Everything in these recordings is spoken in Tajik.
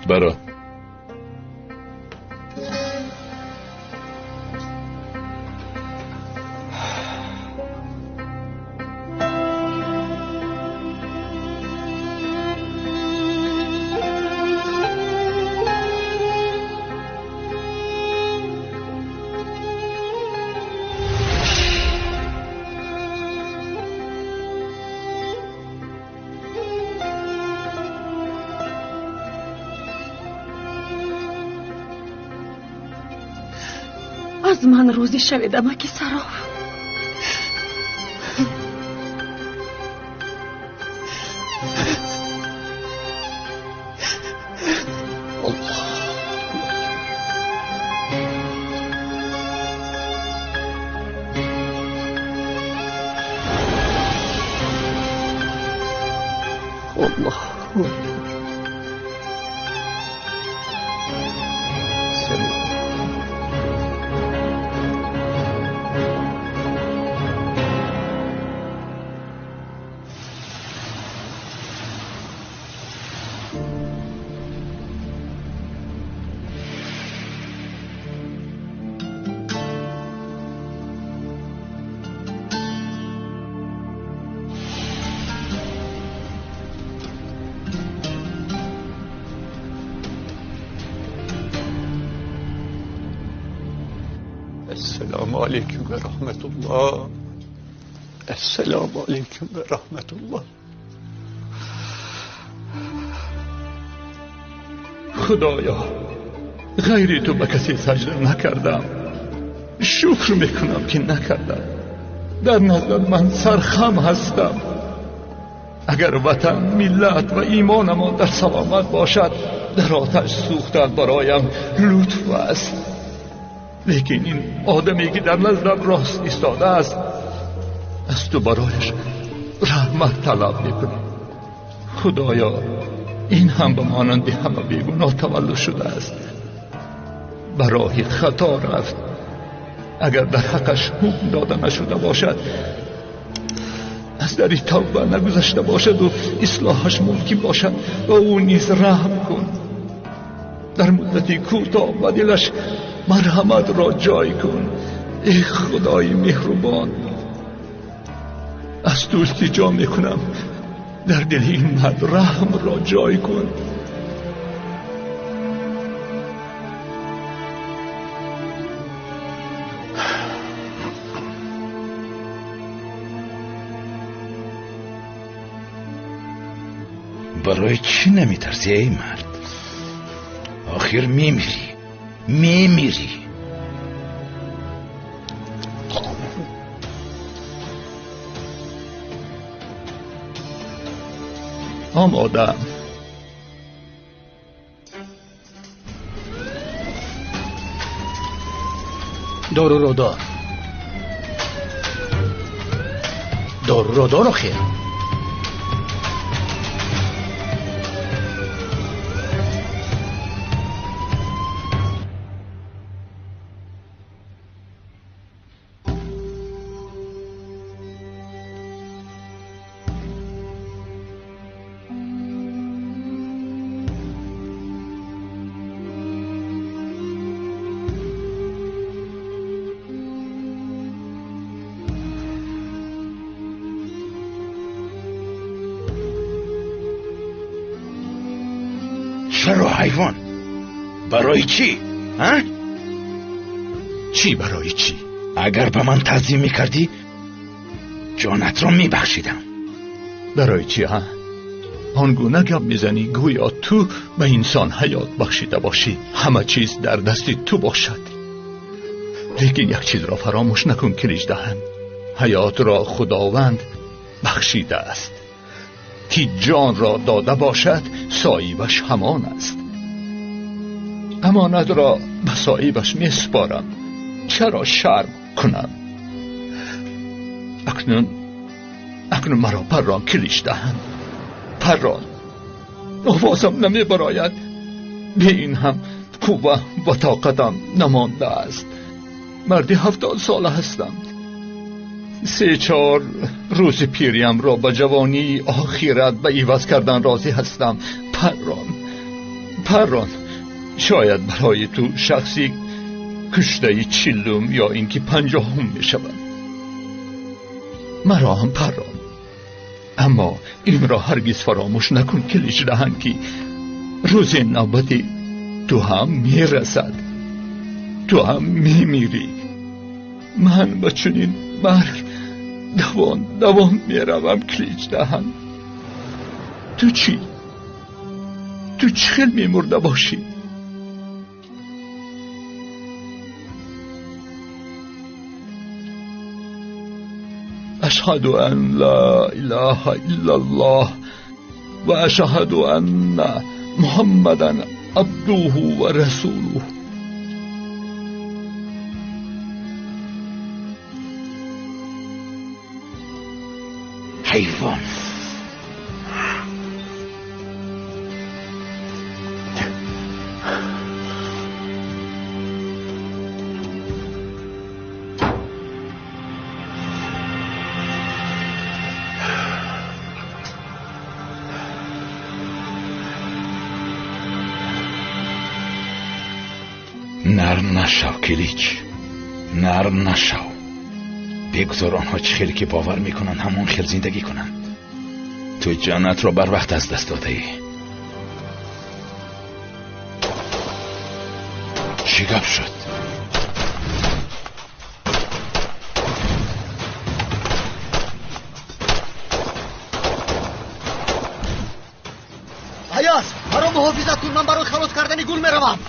Баро. Аз ман рӯзӣ шавед, амаки Сароф. Аллоҳу акбар. Esselamu aleyküm ve rahmetullah. Esselamu aleyküm ve rahmetullah. Худоё, ғайри ту ба касе саҷда накардам. Шукр мекунам, ки накардам. Дар наздат ман сархам ҳастам. Агар ватан, миллат ва имонамон дар саломат бошад, дар оташ сӯхтан бароям лутф аст. Лекин ин одаме ки дар наздам рост истодааст, аз ту барояш раҳмат талаб мекунам. Худоё, ин ҳам ба монанди ҳама бегуноҳ таваллуд шудааст, ба роҳи хато рафт. Агар дар ҳаққаш ҳукм дода нашуда бошад, аз дари тавба нагузашта бошаду ислоҳаш мумкин бошад, ба ӯ низ раҳм кун. Дар муддати кӯтоҳ ба дилаш марҳаматро ҷой кун. Эй Худои меҳрубон, аз ту илтиҷо мекунам, дар дили ин мард раҳмро ҷой кун. Барои чӣ наметарсӣ, эй мард? Охир мемирӣ, мемирӣ. Омодаам. Доруро дор, доруро дор охир. چرا حیوان؟ برای چی؟ ها؟ چی برای چی؟ اگر به من تعظیم میکردی جانت را میبخشیدم. برای چی ها؟ آنگونه گپ میزنی گویا تو به انسان حیات بخشیده باشی، همه چیز در دست تو باشد. لیکن یک چیز را فراموش نکن کلیج دهن، حیات را خداوند بخشیده است. که جان را داده باشد صاحبش همان است. امانت را به صاحبش می سپارم، چرا شرم کنم؟ اکنون مرا پران کلیش دهند. پران، آوازم نمی براید. به این هم قوه و طاقتم نمانده است. مردی 70 ساله هستم. 3-4 روز پیریم را به جوانی آخرت به عوض کردن راضی هستم. پران، Паррон. Шояд барои ту шахси куштаи 40 ё инки 50 мешавад. Маро ҳам паррон. Аммо инро ҳаргиз фаромӯш накун, Килич Даҳан, ки рӯзи навбати ту ҳам мерасад. Ту ҳам мемирӣ. Ман ба чунин марг давон давон меравам, Килич Даҳан. Ту чӣ? Ту чӣ хел мемурда бошӣ? Ашҳаду ан ла илаҳа иллаллоҳ ва ашҳаду анна Муҳаммадан абдуҳу ва расулуҳ. Ҳайвон. Нарм нашав, Килич, нарм нашав. Бигзор онҳо чӣ хеле ки бовар мекунанд, ҳамон хел зиндагӣ кунанд. Ту ҷаннатро барвақт аз даст додаӣ. Чӣ гап шуд? Аяз, маро муҳофизат кун, ман барои халос кардани гул меравам.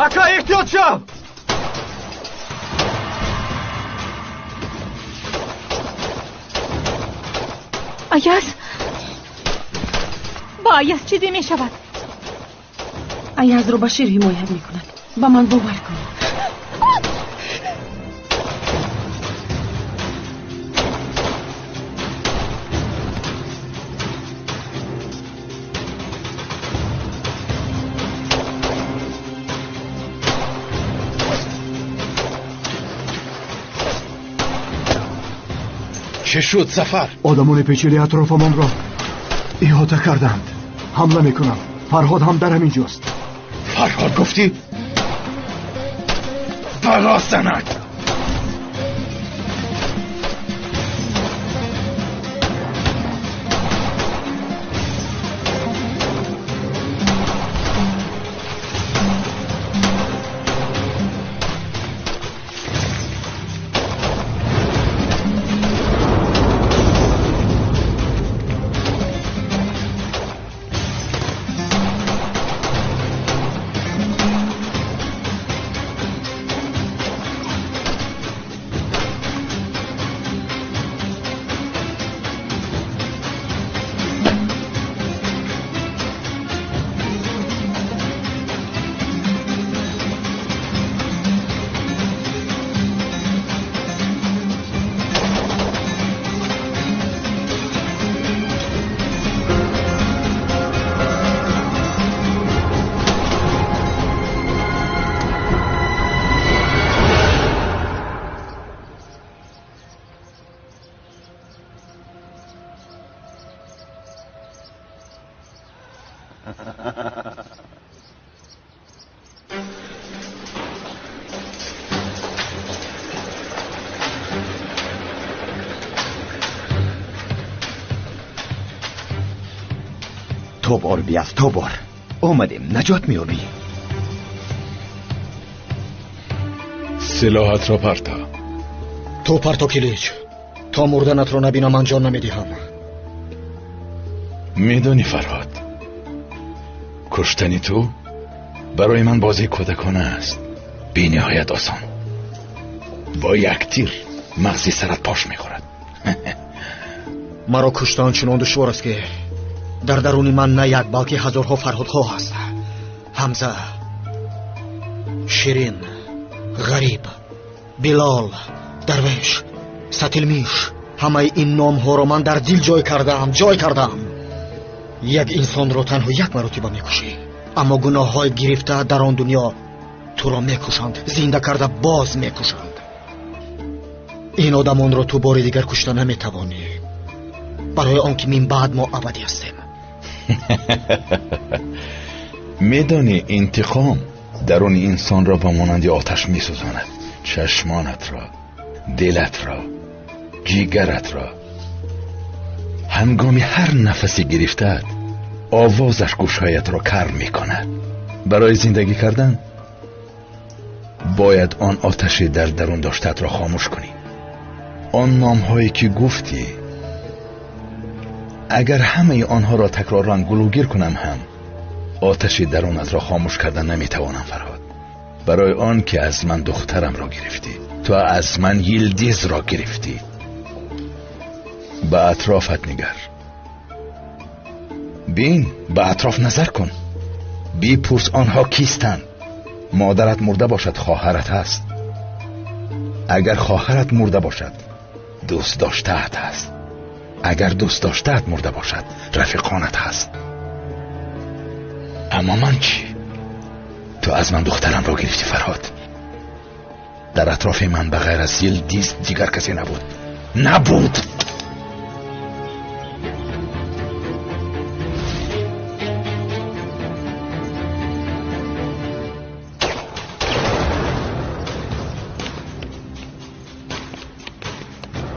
Ака, эҳтиёт шав! Аяз, ба Аяз чизе мешавад. Аязро Башир ҳимоят мекунад. Ба ман бовар кун. Чӣ шуд, Зафар? Одамони печили атрофамонро иҳота карданд. Ҳамла мекунам. Фарҳод ҳам дар ҳамин ҷост. Фарҳод гуфтӣ? Бало занад! То бор биафт, то бор. Омадем, наҷот меёбӣ. Силоҳатро парто. Ту парто, Килич. То мурданатро набинам, ман ҷон намедиҳам. Медонӣ, Фарҳод, куштани ту барои ман бозии кӯдакона аст. Бениҳоят осон. Бо як тир мағзи сарат пош мехӯрад. Маро куштан чунон душвор аст, ки дар даруни ман на як, балки ҳазорҳо фарҳодҳо ҳаст. Ҳамза, Ширин, Ғариб, Билол, Дарвеш, Сатилмиш. Ҳамаи ин номҳоро ман дар дил ҷой кардаам, ҷой кардаам. Як инсонро танҳо як маротиба мекушӣ, аммо гуноҳҳои гирифта дар он дунё туро мекушанд, зинда карда боз мекушанд. Ин одамонро ту бори дигар кушта наметавонӣ, барои он ки мин баъд мо абадӣ ҳастем. Медонӣ, интиқом даруни инсонро ба монанди оташ месӯзонад. Чашмонатро, дилатро, ҷигаратро. Ҳангоми ҳар нафасе гирифтаат, овозаш гӯшҳоятро кар мекунад. Барои зиндагӣ кардан бояд он оташе дар дарун доштаатро хомӯш кунӣ. Он номҳое ки гуфтӣ, агар ҳамаи онҳоро такроран гулӯгир кунам ҳам, оташи дарунатро хомӯш кардан наметавонам, Фарҳод. Барои он ки аз ман духтарамро гирифтӣ, ту аз ман Йилдизро гирифтӣ. Ба атрофат нигар, бин, ба атроф назар кун, бипурс онҳо кистанд. Модарат мурда бошад, хоҳарат ҳаст. Агар хоҳарат мурда бошад, дӯст доштаат ҳаст. Агар дӯст доштаат мурда бошад, рафиқонат ҳаст. Аммо ман чӣ? Ту аз ман духтарамро гирифтӣ, Фарҳод. Дар атрофи ман ба ғайр аз Йилдиз дигар касе набуд. Набуд.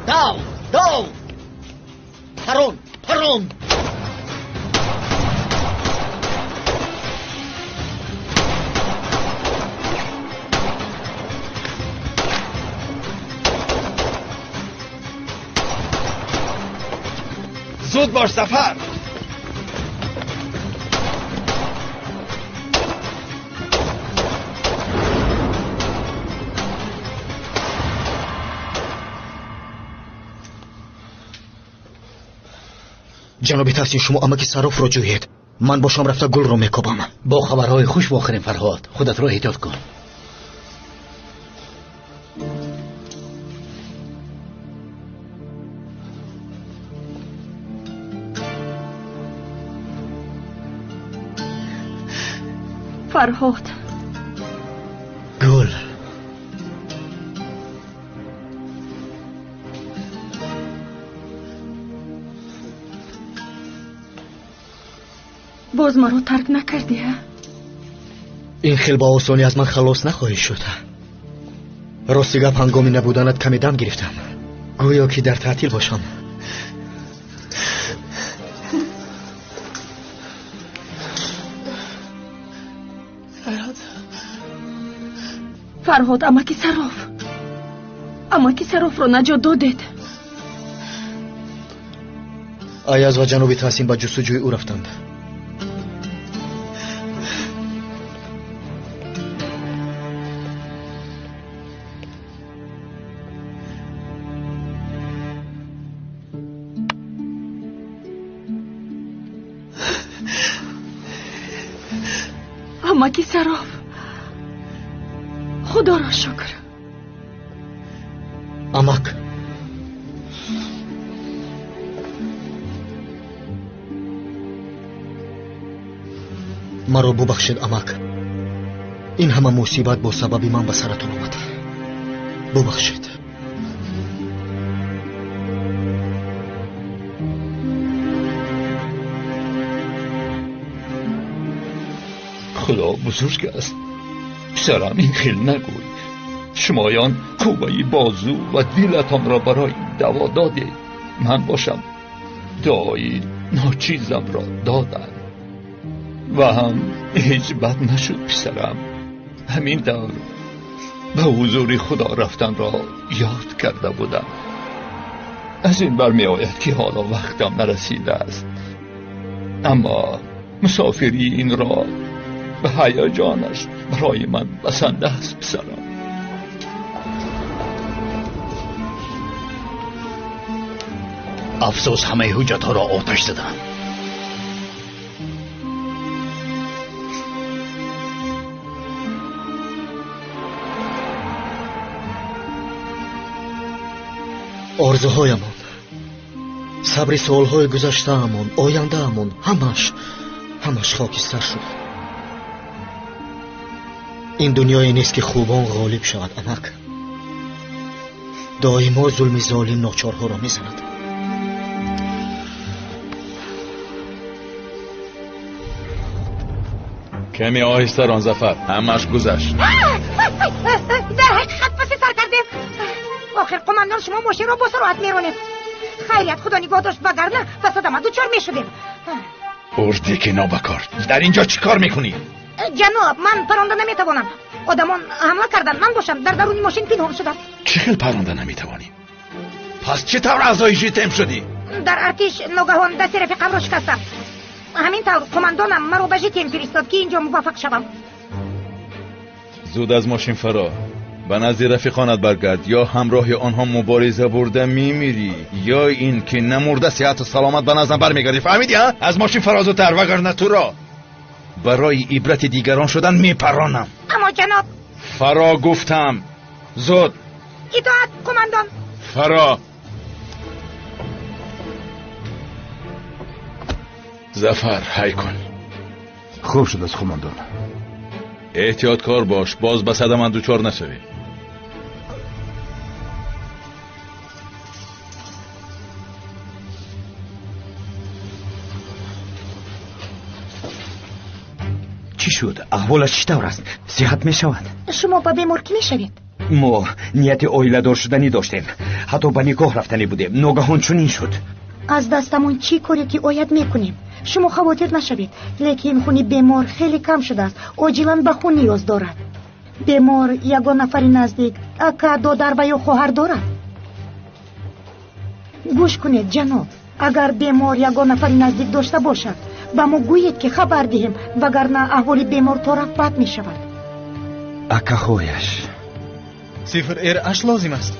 Дав! Дав! Парон! Парон! Зуд бош, Зафар! Ҷаноби Таҳсин, шумо амаки Саррофро ҷӯед. Ман бошам рафта гулро мекобам. Бо хабарҳои хуш вохӯрем, Фарҳод. Худатро эҳтиёт кун. Фарҳод. Гул. Боз маро тарк накардӣ, ҳа? Ин хел ба осонӣ аз ман халос нахоҳӣ шуд. Рости гап, ҳангоми набуданат каме дам гирифтам. Гӯё ки дар таътил бошам. Фарҳод, амаки Сарроф, амаки Саррофро наҷот додед. Аяз ва ҷаноби Таҳсин ба ҷустуҷӯи ӯ рафтанд. Амаки Сарроф, худоро шукр. Амак, маро бубахшед, амак. Ин ҳама мусибат бо сабаби ман ба саратон омад. Бубахшед. Худо бузург аст. Писарам, ин хел нагӯй. Шумоён қувваи бозу ва дилатонро барои даво додед. Ман бошам дуои ночизамро додам. Ва ҳам ҳеҷ бад нашуд, писарам. Ҳамин тавр ба ҳузури Худо рафтанро ёд карда будам. Аз ин бармеояд ки ҳоло вақтам нарасидааст. Аммо мусофирии инро ба ҳаяҷонаш барои ман басанда аст, писарам. Афсӯс, ҳамаи ҳуҷҷатҳоро оташ задам. Орзуҳоямон, сабри солҳои гузаштаамон, ояндаамон, ҳамаш хокистар шуд. Ин дунёе нест ки хубон ғолиб шавад, амак. Доимо зулми золим ночорҳоро мезанад. Каме оҳиста рон Зафар, ҳамаш гузашт. Дар ҳақиқат паси сар кардем. Охир қумандон, шумо мошинро бо суръат меронед. Хайрият, худо нигоҳ дошт, вагарна ба садама дучор мешудем. Урдики нобакор, дар инҷо чӣ кор мекунӣ? Ҷаноб, ман паронда наметавонам. Одамон ҳамла карданд, ман бошам дар даруни мошин пинҳон шудам. Чӣ хел паронда наметавонӣ? Пас чӣ тавр аъзои ЖТМ шудӣ? Дар артиш ногаҳон дасти рафиқамро шикастам. Ҳамин тавр қумандонам маро ба ЖТМ фиристод, ки инҷо муваффақ шавам. Зуд аз мошин фаро, ба назди рафиқонат баргард, ё ҳамроҳи онҳо мубориза бурда мемирӣ, ё ин ки намурда сиҳату саломат ба наздам бармегардӣ. Фаҳмидӣ? А аз мошин фаро зудтар, вагарна туро барои ибрати дигарон шудан мепаронам. Аммо ҷаноб. Фаро гуфтам, зуд. Итоат, қумандон. Фаро. Зафар, ҳай кун. Хуб шудааст, қумандон. Эҳтиёткор бош, боз ба садама дучор нашавӣ. Чӣ шуд? Аҳволаш чӣ тавр аст? Сиҳат мешавад? Шумо ба бемор кӣ мешавед? Мо нияти оиладор шуданӣ доштем, ҳатто ба никоҳ рафтанӣ будем. Ногаҳон чунин шуд. Аз дастамон чӣ коре ки ояд мекунем. Шумо хавотир нашавед, лекин хуни бемор хеле кам шудааст. Оҷилан ба хун ниёз дорад. Бемор ягон нафари наздик, ака, додар ва ё хоҳар дорад? Гӯш кунед, ҷаноб, агар бемор ягон нафари наздик дошта бошад, ба мо гӯед, ки хабар диҳем, вагарна аҳволи бемор торафт бад мешавад. Акаҳояш. Сифр р аш лозим аст?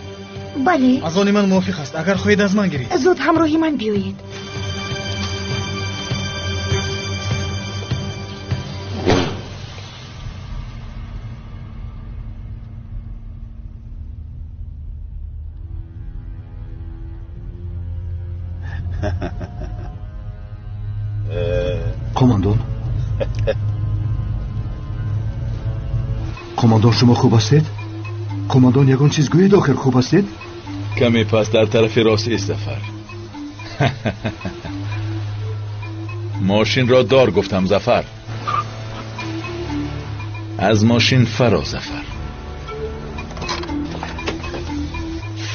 Бале. Аз они ман мувофиқ аст. Агар хоҳед аз ман гиред. Зуд ҳамроҳи ман биёед. Қумандон, қумандон, шумо хуб ҳастед? Қумандон, ягон чиз гӯед, охир хуб ҳастед? Каме пас дар тарафи рост ист, Зафар. Мошинро дор гуфтам, Зафар. Аз мошин фаро, Зафар.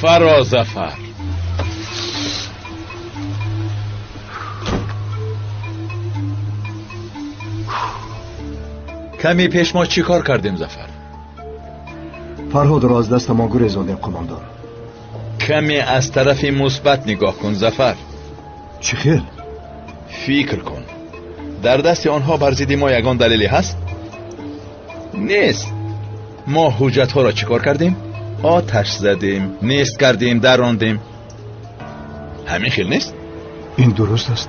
Фаро, Зафар. Каме пеш мо чӣ кор кардем, Зафар? Фарҳодро аз дастамон гурезондем, қумандон. Каме аз тарафи мусбат нигоҳ кун, Зафар. Чӣ хел? Фикр кун, дар дасти онҳо бар зидди мо ягон далеле ҳаст? Нест. Мо ҳуҷҷатҳоро чӣ кор кардем? Оташ задем, нест кардем, дарондем. Ҳамин хел нест? Ин дуруст аст.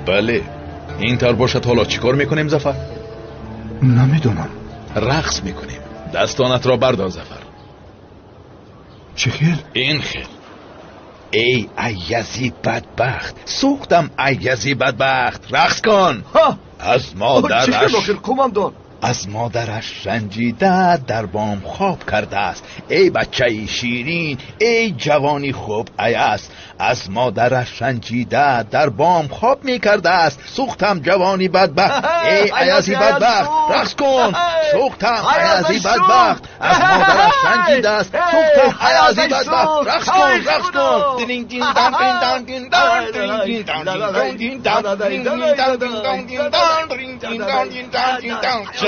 Бале, ин тавр бошад. Ҳоло чӣ кор мекунем, Зафар? Намедонам. Рақс мекунем. Дастонатро бардор, Зафар. Чӣ хел? Ин хел. Эй аязи бадбахт, сӯхтам, аязи бадбахт, рақс кун. Аз модараш, қумандон, аз модараш ранҷида дар бом хоб кардааст. Эй бачаи ширин, эй ҷавони хуб аяз, аз модараш ранҷида дар бом хоб мекардааст. Сӯхтам, ҷавони бадбахт, эй аязи бадбахт, рақс кун. Сӯхтам, аязи бадбахт, аз модараш ранҷидааст. Сӯхтам, аязи бадбахт, рақс кун, рақс кун.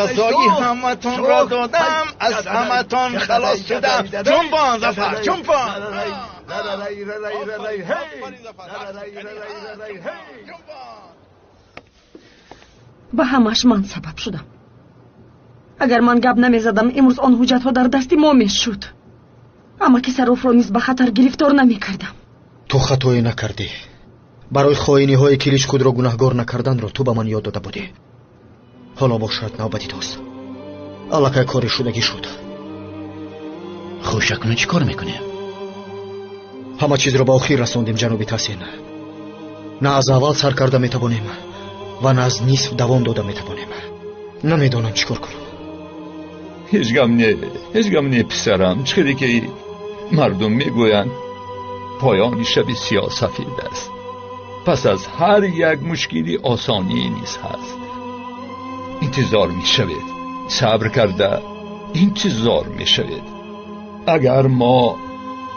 Ҷазои ҳаматонро додам, аз ҳаматон халос шудам. Ҷунбон, Зафар, ҷунбон. Ба ҳамаш ман сабаб шудам. Агар ман гап намезадам, имрӯз он ҳуҷҷатҳо дар дасти мо мешуд. Амаки Сарофро низ ба хатар гирифтор намекардам. Ту хатое накардӣ. Барои хоиниҳои килиш худро гунаҳгор накарданро ту ба ман ёд дода будӣ. Ҳоло бошад навбати туст. Аллакай кори шудагӣ шуд. Хуш, акнун чӣ кор мекунем? Ҳама чизро ба охир расондем, ҷаноби Таҳсин. На аз аввал сар карда метавонем ва на аз нисф давом дода метавонем. Намедонам чӣ кор кунам. Ҳеҷ гам не, ҳеҷ гам не, писарам. Чӣ хеле ки мардум мегӯянд, поёни шаби сиёҳ сафед аст. Пас аз ҳар як мушкили осонӣ низ ҳаст. Ин интизор мешавед, сабр карда интизор мешавед. Агар мо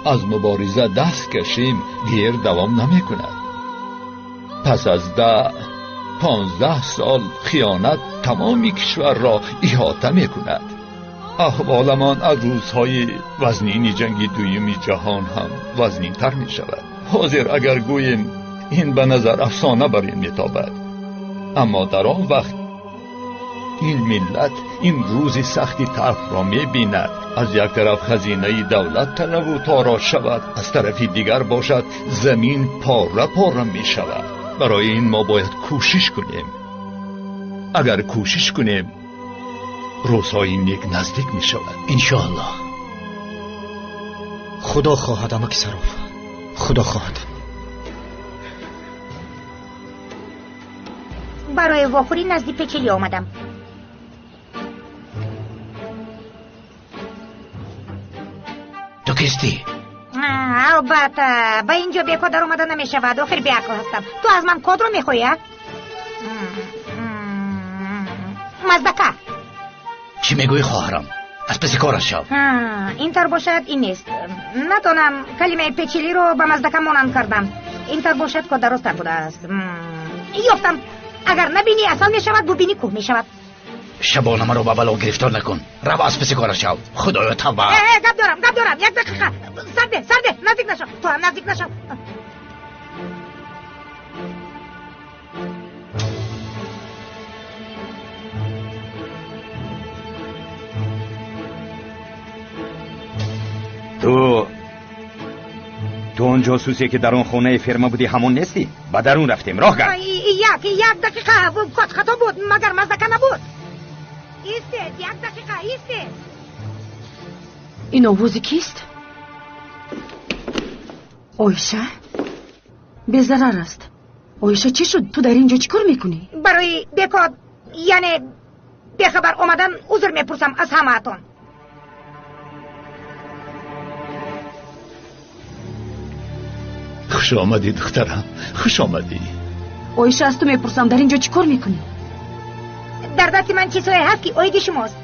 аз мубориза даст кашем, дер давом намекунад. Пас аз 10-15 сол хиёнат тамоми кишварро иҳота мекунад. Аҳволамон аз рӯзҳои вазнини ҷанги дуюми ҷаҳон ҳам вазнинтар мешавад. Ҳозир агар гӯем, ин ба назар афсона бар ин метобад, аммо дар он вақт ин миллат ин рӯзи сахти талхро мебинад. Аз як тараф хазинаи давлат талаву торош шавад, аз тарафи дигар бошад замин пора пора мешавад. Барои ин мо бояд кӯшиш кунем. Агар кӯшиш кунем, рӯзҳои нек наздик мешавад. Иншоаллоҳ. Худо хоҳад, амаки Сароф, худо хоҳад. Барои вохӯрӣ назди Печелӣ омадам. Ту кистӣ? Албатта, ба ин ҷо бекор даромада намешавад. Охир беақл ҳастам. Ту аз ман кодро мехоҳӣ, а? Маздака. Чӣ мегӯӣ, хоҳарам? Аз паси кораш шав. Ин тар бошад, ин нест. Натонам калимаи печелиро ба маздака монанд кардам. Ин тар бошад, код дарозтар будааст. Ёфтам. Агар набинӣ асал мешавад, бубинӣ кӯҳ мешавад. Шабона маро ба бало гирифтор накун. Рав аз паси кораш шав. Худоё, тавба. Гап дорам, гап дорам. Як дақиқа. Сарде, сарде, наздик нашав. Ту ҳам наздик нашав. Ту он ҷосусе ки дар он хонаи ферма будӣ, ҳамон нестӣ? Ба дарун рафтем, роҳ гард. Як дақиқа, код хато буд, магар маздака набуд? Истед, як дақиқа, истед. Ин овози кист? Оиша? Безарар аст. Оиша, чӣ шуд? Ту дар ин ҷо чӣ кор мекунӣ? Барои бекод, яъне бехабар омадан узр мепурсам аз ҳамаатон. Хуш омадӣ, духтарам, хуш омадӣ. Оиша, аз ту мепурсам, дар ин ҷо чӣ кор мекунӣ? Дар дасти ман чизҳое ҳаст, ки оиди шумост.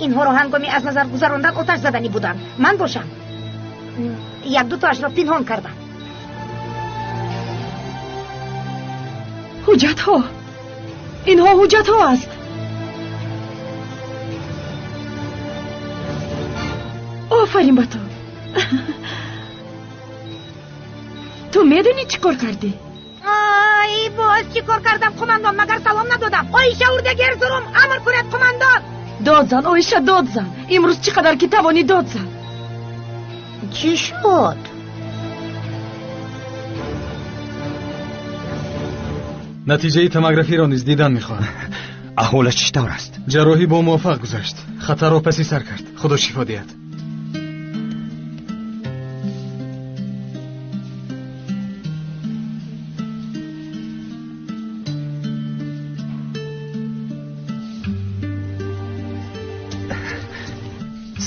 Инҳоро ҳангоми аз назар гузарондан оташ заданӣ буданд. Ман бошам як дутоашро пинҳон кардам. Ҳуҷҷатҳо, инҳо ҳуҷҷатҳо аст. Офарин ба ту. Ту медонӣ чӣ кор кардӣ? Ай, боз чӣ кор кардам, қумандон? Магар салом надодам? Оиша Урдагерзурум, амр кунед, қумандон. Дод зан, Оиша, дод зан. Имрӯз чӣ қадар ки тавонӣ дод зан. Чӣ шуд? Натиҷаи томографиро низ дидан мехоҳам. Аҳволаш чӣ тавр аст? Ҷарроҳӣ бо муваффақ гузашт. Хатарро паси сар кард. Худо шифо диҳад.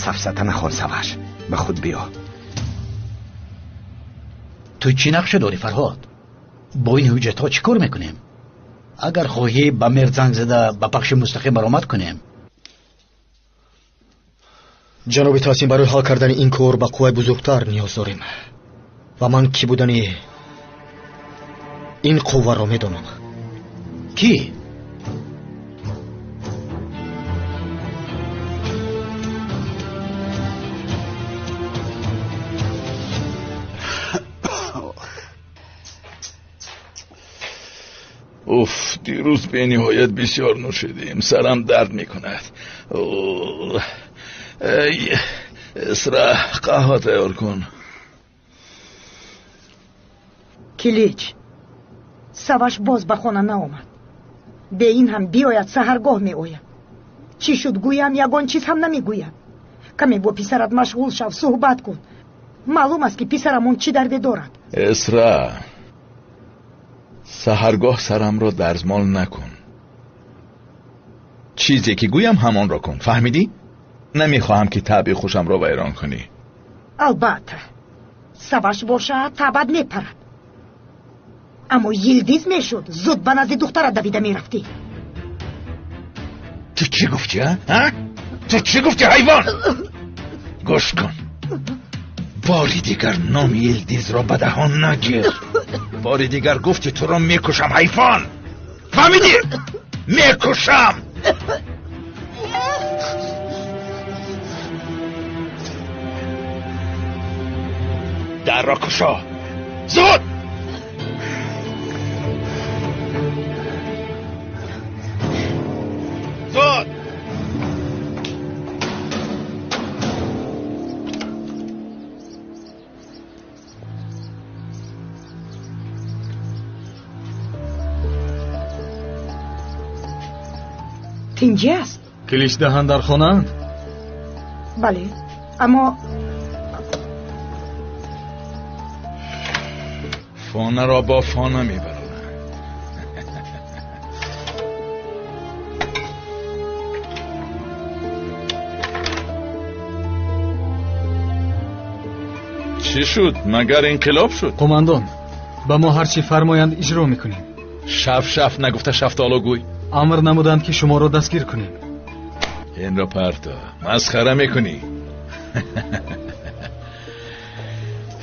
Сафсата нахон, Саваш, ба худ биё. Ту чӣ нақша дорӣ, Фарҳод? Бо ин ҳуҷҷатҳо чӣ кор мекунем? Агар хоҳӣ, ба мер занг зада ба пахши мустақим баромад кунем. Ҷаноби Таҳсин, барои ҳал кардани ин кор ба қувваи бузургтар ниёз дорем ва ман кӣ будани ин қувваро медонам. Кӣ? Уф, дирӯз бениҳоят бисёр нӯшидем, сарам дард мекунад. Эй, Эсра, қаҳва тайёр кун. Килич, Саваш боз ба хона наомад. Бе ин ҳам биёяд, саҳаргоҳ меояд. Чӣ шуд гӯям, ягон чиз ҳам намегӯяд. Каме бо писарат машғул шав, суҳбат кун. Маълум аст, ки писарамон чӣ дарде дорад. Эсра, саҳаргоҳ сарамро дарзмол накун. Чизе ки гӯям, ҳамонро кун, фаҳмидӣ? Намехоҳам, ки табъи хушамро вайрон кунӣ. Албатта, Саваш бошад, табъат мепарад. Аммо Йилдиз мешуд, зуд ба назди духтарат давида мерафтӣ. Ту чӣ гуфтӣ, а? Ту чӣ гуфтӣ, ҳайвон? Гӯш кун. Бори дигар номи Илдизро ба даҳон нагир. Бори дигар гуфтӣ туро мекушам, ҳайвон. Фаҳмидӣ? Мекушам. Дарро кушо. Зуд! Зуд! Тинҷӣ аст? Киличдаҳан дар хонаанд? Бале, аммо фонаро бо фона мебаранд. Чӣ шуд? Магар инқилоб шуд? Қумандон, ба мо ҳарчи фармоянд иҷро мекунем. Шаф шаф нагуфта шафтолу гӯй. Амр намуданд ки шуморо дастгир кунем. Инро парто, масхара мекунӣ.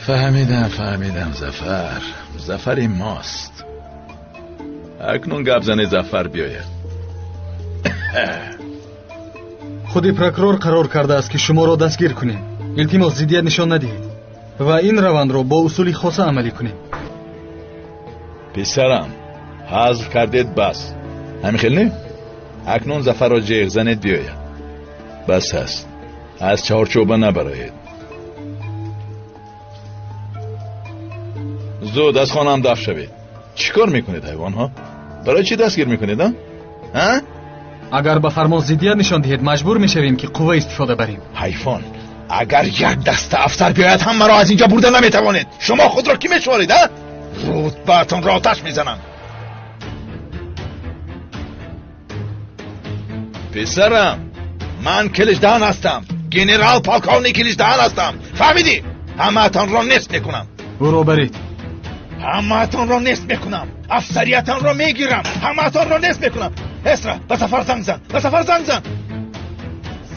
Фаҳмидам, фаҳмидам, Зафар. Зафари мост. Акнун гап зане Зафар биёяд. Худи прокурор қарор кардааст ки шуморо дастгир кунем. Илтимос зиддият нишон надиҳед ва ин равандро бо усули хоса амалӣ кунем. Писарам, ҳазл кардед бас. Ҳамин хел не? Акнун Зафарро ҷеғ занед биёяд. Бас аст. Аз чаҳорчӯба набароед. Зуд аз хонаам дафт шавед. Чӣ кор мекунед, ҳайвонҳо? Барои чӣ дастгир мекунед, а? Агар ба фармон зиддият нишон диҳед, маҷбур мешавем ки қувва истифода барем. Ҳайвон, агар як даста афсар биёяд, ҳам маро аз инҷо бурда наметавонед. Шумо худро кӣ мешуморед, а? Рутбаатонро оташ мезанам. Писарам, ман Киличдаҳан ҳастам. Генерал полковник Киличдаҳан ҳастам. Фаҳмидӣ? Ҳамаатонро нест мекунам. Ӯро баред. Ҳамаатонро нест мекунам. Афсариятонро мегирам. Ҳамаатонро нест мекунам. Эсра, ба Зафар занг зан. Ба Зафар занг зан.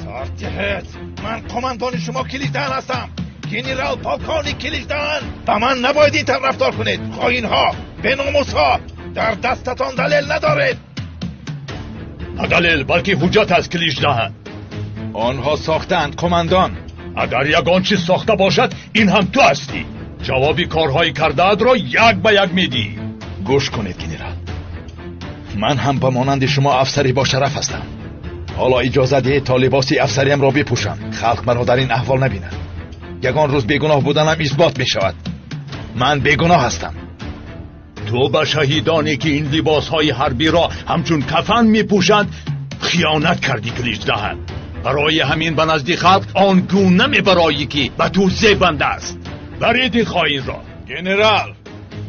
Сартиҳет, ман командони шумо Киличдаҳан ҳастам. Генерал полковник Киличдаҳан. Ба ман набояд ин тавр рафтор кунед. Хоинҳо, беномусҳо, дар дастатон далел надоред. На далел, балки ҳуҷҷат аст, Киличдаҳан. Онҳо сохтаанд, командон. Агар ягон чиз сохта бошад, ин ҳам ту ҳастӣ. Ҷавоби корҳои кардаатро як ба як медиҳӣ. Гӯш кунед, генерал. Ман ҳам ба монанди шумо афсари бошараф ҳастам. Ҳоло иҷоза диҳед то либоси афсариамро бипӯшам. Халқ маро дар ин аҳвол набинад. Ягон рӯз бегуноҳ буданам исбот мешавад. Ман бегуноҳ ҳастам. Ту ба шаҳидоне ки ин либосҳои ҳарбиро ҳамчун кафан мепӯшанд хиёнат кардӣ, Киличдаҳан. Барои ҳамин ба назди халқ он гуна мебароӣ ки ба ту зебанда аст. Баред ин хоинро. Генерал,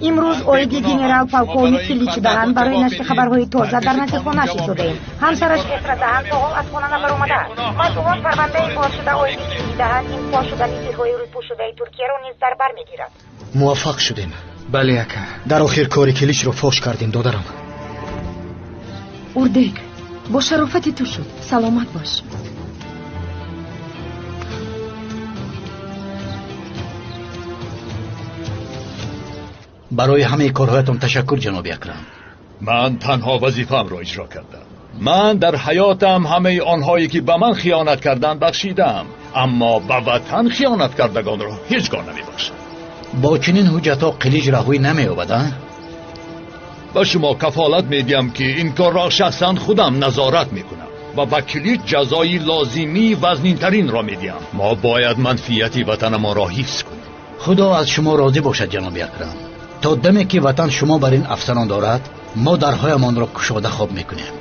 имрӯз оиди генерал полковник Киличдаҳан барои нашри хабарҳои тоза дар назди хонааш истодаем. Ҳамсараш Эсрадаҳан то ҳол аз хона набаромадааст. Масъулон парвандаи бозшуда оиди Киличдаҳан ин фош шудани сирҳои рӯйпӯшшудаи Туркияро низ дар бар мегирад. Муваффақ шудем. Бале, ака. Дар охир кори Киличро фош кардем, додарам. Урдек, бо шарофати ту шуд. Саломат бош. Барои ҳамаи корҳоятон ташаккур, ҷаноби Акрам. Ман танҳо вазифаамро иҷро кардам. Ман дар ҳаётам ҳамаи онҳое ки ба ман хиёнат карданд бахшидаам, аммо ба ватан хиёнат кардагонро ҳеҷ гоҳ намебахшам. Бо чунин ҳуҷҷатҳо Қилич раҳоӣ намеёбад, а? Ба шумо кафолат медиҳам ки ин корро шахсан худам назорат мекунам ва ба Килич ҷазои лозимии вазнинтаринро медиҳам. Мо бояд манфиати ватанамонро ҳифз кунем. Худо аз шумо розӣ бошад, ҷаноби Акрам. То даме ки ватан шумо бар ин афсарон дорад, мо дарҳоямонро кушода хоб мекунем.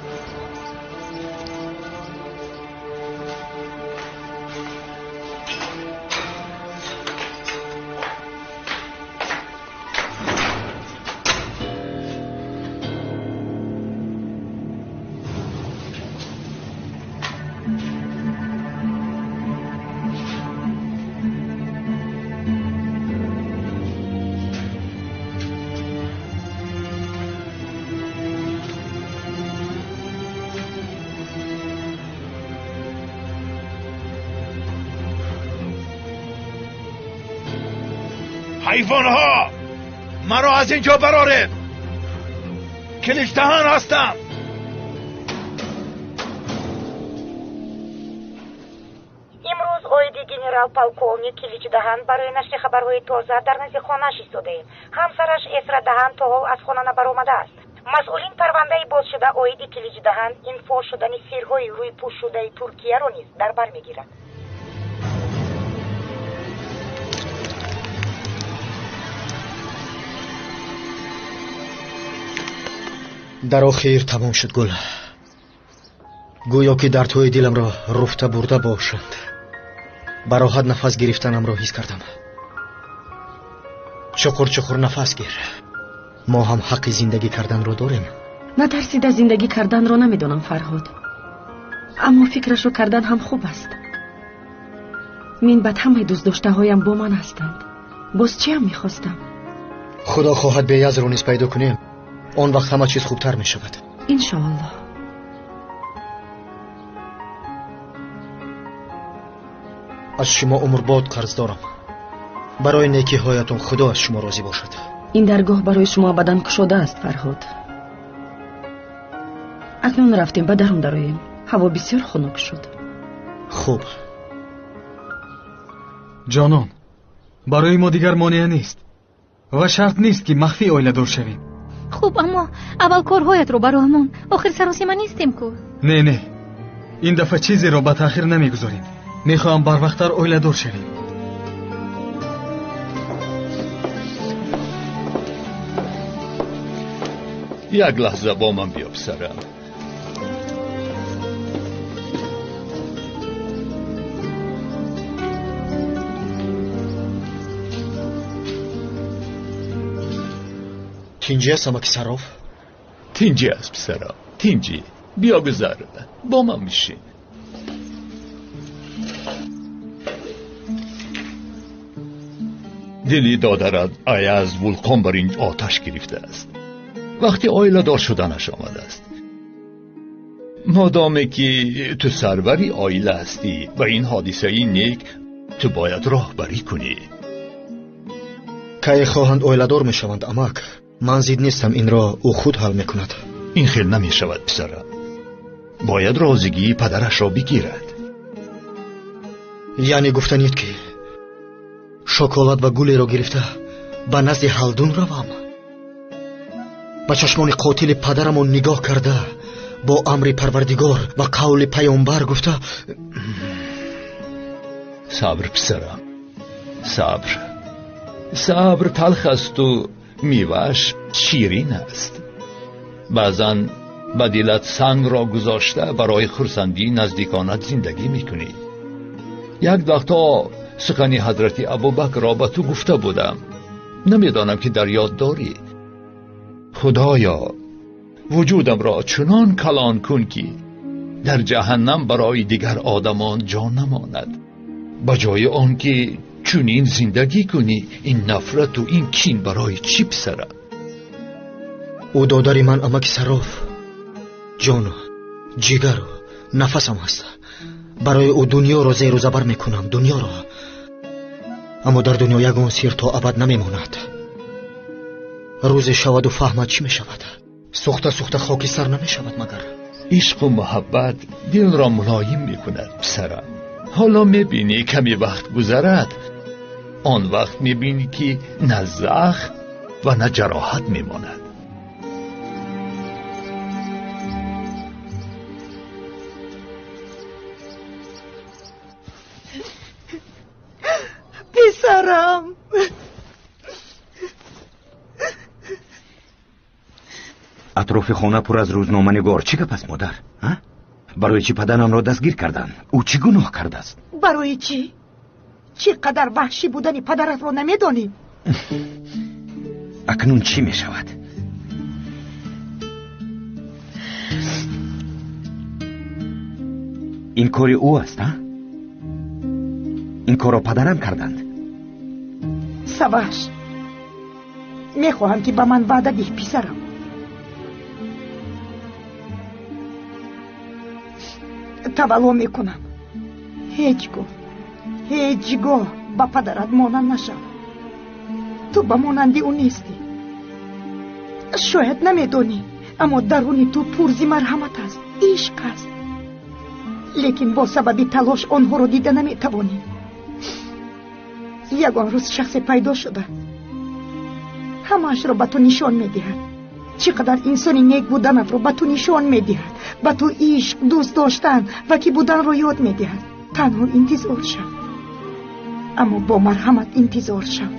Ҳайвонҳо! Маро аз ин ҷо бароред! Киличдаҳан ҳастам! Имрӯз оиди генерал-полковник Киличдаҳан барои нашри хабарҳои тоза дар назди хонааш истодаем. Ҳамсараш Эсрадаҳан то ҳол аз хона набаромадааст. Масъулин парвандаи бозшуда оиди Киличдаҳан инфо шудани сирҳои рӯйпӯшшудаи Туркияро низ дар бар мегирад. Дар охир тамом шуд гул. Гӯё ки дардҳои диламро руфта бурда бошанд. Ба роҳат нафас гирифтанамро ҳис кардам. Чуқур чуқур нафас гир. Мо ҳам ҳаққи зиндагӣ карданро дорем. Натарсида зиндагӣ карданро намедонам, Фарҳод. Аммо фикрашро кардан ҳам хуб аст. Минбаъд ҳамаи дӯстдоштаҳоям бо ман ҳастанд. Боз чиам мехостам? Худо хоҳад Беязро низ пайдо кунем. Он вақт ҳама чиз хубтар мешавад. Иншоаллоҳ. Аз шумо умрбод қарз дорам. Барои некиҳоятон Худо аз шумо розӣ бошад. Ин даргоҳ барои шумо абадан кушода аст, Фарҳод. Акнун рафтем ба дарун дароем. Ҳаво бисёр хунук шуд. Хуб. Ҷонон, барои мо дигар монеа нест ва шарт нест ки махфӣ оиладор шавем. Хуб, аммо аввал корҳоятро ба роҳ мон. Охир саросима нестем ку. Не, не, ин дафъа чизеро ба таъхир намегузорем. Мехоҳам барвақттар оиладор шавем. Як лаҳза бо ман биё, писарам. Тинҷӣ аст, амаки Сарроф? Тинҷӣ аст, писарам, тинҷӣ. Биё гузар, бо ман бишин. Дили додарат Аяз вулқон бар ин оташ гирифтааст. Вақти оиладор шуданаш омадааст. Модоме ки ту сарвари оила ҳастӣ ва ин ҳодисаи нек ту бояд роҳбарӣ кунӣ. Кай хоҳанд оиладор мешаванд, амак. Ман зид нестам, инро ӯ худ ҳал мекунад. Ин хел намешавад, писарам. Бояд розигии падарашро бигирад. Яъне гуфтанед ки шоколад ва гулеро гирифта ба назди Ҳалдун равам? Ба чашмони қотили падарамон нигоҳ карда бо амри Парвардигор ва қавли паёмбар гуфта: Сабр, писарам, сабр. Сабр талх асту мевааш ширин аст. Баъзан ба дилат сангро гузошта барои хурсандии наздиконат зиндагӣ мекунӣ. Як вақтҳо сухани ҳазрати Абубакрро ба ту гуфта будам. Намедонам ки дар ёд дорӣ. Худоё, вуҷудамро чунон калон кун ки дар ҷаҳаннам барои дигар одамон ҷо намонад. Ба ҷои он ки чунин зиндагӣ кунӣ, ин нафрату ин кин барои чӣ, писарам? Ӯ додари ман, амаки Сарроф, ҷону ҷигару нафасам аст. Барои ӯ дунёро зеру забар мекунам, дунёро. Аммо дар дунё ягон сир то абад намемонад. Рӯзе шаваду фаҳмад чӣ мешавад. Сӯхта сӯхта хокистар намешавад магар. Ишқу муҳаббат дилро мулоим мекунад, писарам. Ҳоло мебинӣ каме вақт гузарад, он вақт мебинӣ ки на захм ва на ҷароҳат мемонад. Писарам, Атрофи хона пур аз рӯзноманигор. Чӣ гап аст, модар? Барои чӣ падарамро дастгир карданд? Ӯ чӣ гуноҳ кардааст? Барои чӣ? Чӣ қадар ваҳшӣ будани падаратро намедонӣ? Акнун чӣ мешавад? Ин кори ӯ аст, а? Ин корро падарам карданд. Саваш, мехоҳам ки ба ман ваъда диҳ, писарам. Тавалло мекунам, ҳеҷ гоҳ, ҳеҷ гоҳ ба падарат монанд нашав. Ту ба монанди ӯ нестӣ. Шояд намедонӣ, аммо даруни ту пурзи марҳамат аст, ишқ аст. Лекин бо сабаби талош онҳоро дида наметавонӣ. Ягон рӯз шахсе пайдо шуда ҳамаашро ба ту нишон медиҳад. Чӣ қадар инсони нек буданатро ба ту нишон медиҳад. Ба ту ишқ, дӯст доштан ва кӣ буданро ёд медиҳад. Танҳо интизор шав, аммо бо марҳамат интизор шав.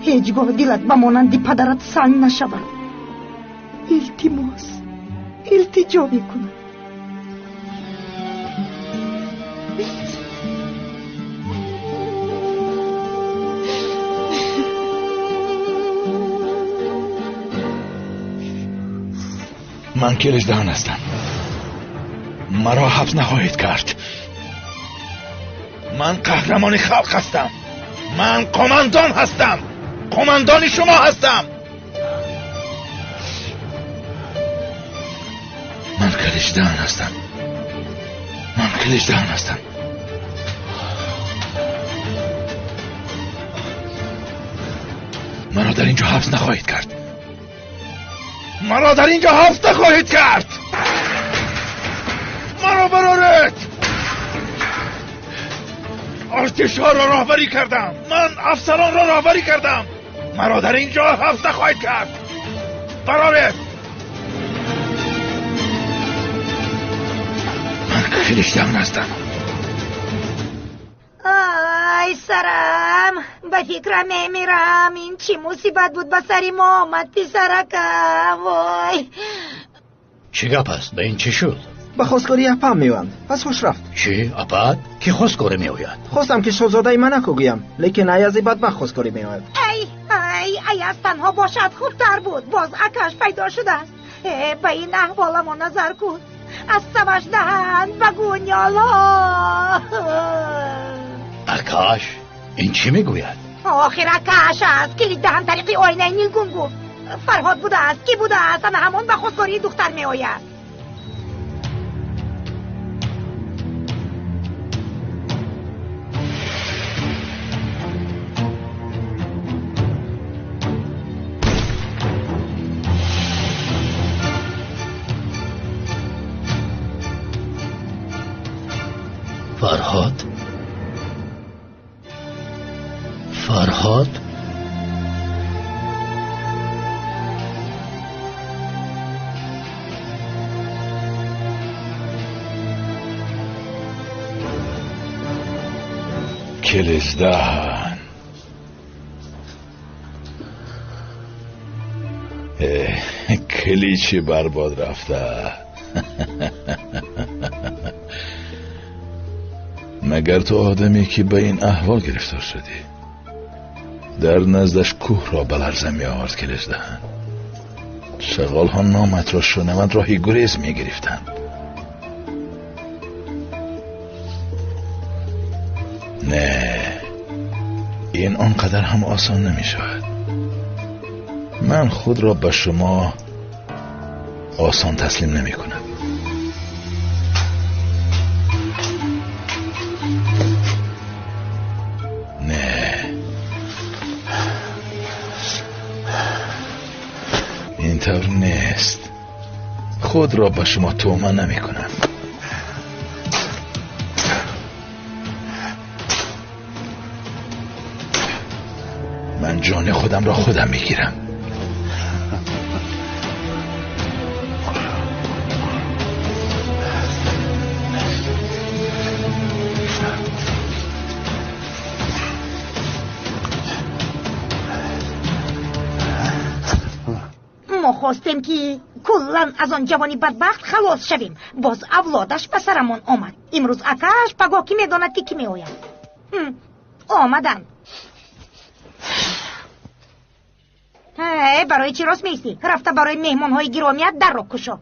Ҳеҷ гоҳ дилат ба монанди падарат санг нашавад. Илтимос, илтиҷо мекунам. Ман Келишдаҳан ҳастам. Маро ҳабс нахоҳед кард. Ман қаҳрамони халқ ҳастам. Ман қомандон ҳастам. Қомандони шумо ҳастам. Ман Келишдаҳан ҳастам. Ман Келишдаҳан ҳастам. Маро дар инҷо ҳабс нахоҳед кард. Маро дар инҷо ҳабс нахоҳед кард. Маро бароред. Артишҳоро роҳбарӣ кардам. Ман афсаронро роҳбарӣ кардам. Маро дар инҷо ҳабс нахоҳед кард. Бароред. Ман Келишдаҳан ҳастам. Ай сарам, ба фикрам мемирам. Ин чӣ мусибат буд ба сари мо омад, писаракам? Вой! Чӣ гап аст? Ба ин чӣ шуд? Ба хостгории апам меоянд. Пас ҳуш рафт. Чӣ? Апат? Кӣ хостгорӣ меояд? Хостам ки шоҳзодаи Монако гӯям, лекин Аязи бадбахт хостгорӣ меояд. Ай, ай, Аяз танҳо бошад хубтар буд. Боз акаш пайдо шудааст. Ба ин аҳволамон назар кун. Аз саваш даҳанд ба гунёло. Акаш? Ин чӣ мегӯяд? Охир акаш аст. Килид даҳан тариқи оинаи нилгун гуфт. Фарҳод будааст, кӣ будааст? Ана ҳамон ба хостгории духтар меояд. Фарҳод? Фарҳод? Келишдаҳан. Киличи барбод рафта. Магар ту одаме ки ба ин аҳвол гирифтор шудӣ? Дар наздаш кӯҳро ба ларза меовард Келишдаҳан. Шағолҳо номатро шунаванд роҳи гурез мегирифтанд. Не, ин он қадар ҳам осон намешавад. Ман худро ба шумо осон таслим намекунам. Не, ин тавр нест. Худро ба шумо туҳма намекунам. Ман ҷони худамро худам мегирам. Мо хостем ки куллан аз он ҷавони бадбахт халос шавем. Боз авлодаш ба сарамон омад. Имрӯз акааш, пагоҳ кӣ медонад ки кӣ меояд. Омаданд. Барои чӣ рост меистӣ? Рафта барои меҳмонҳои гиромият дарро кушо.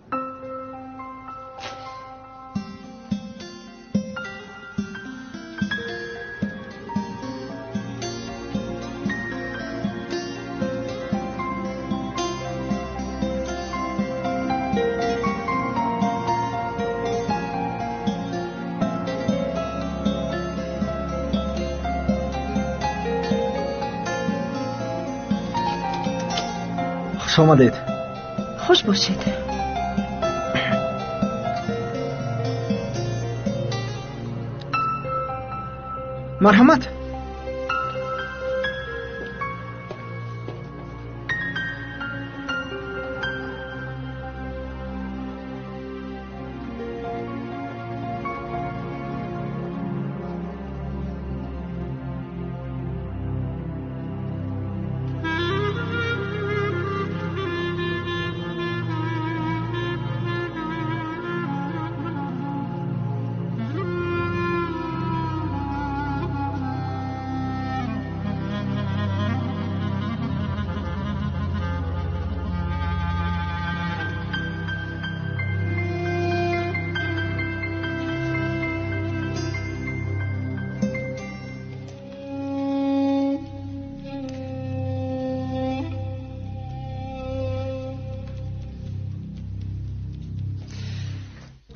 Хуш омадед. Хуш бошед. Марҳамат.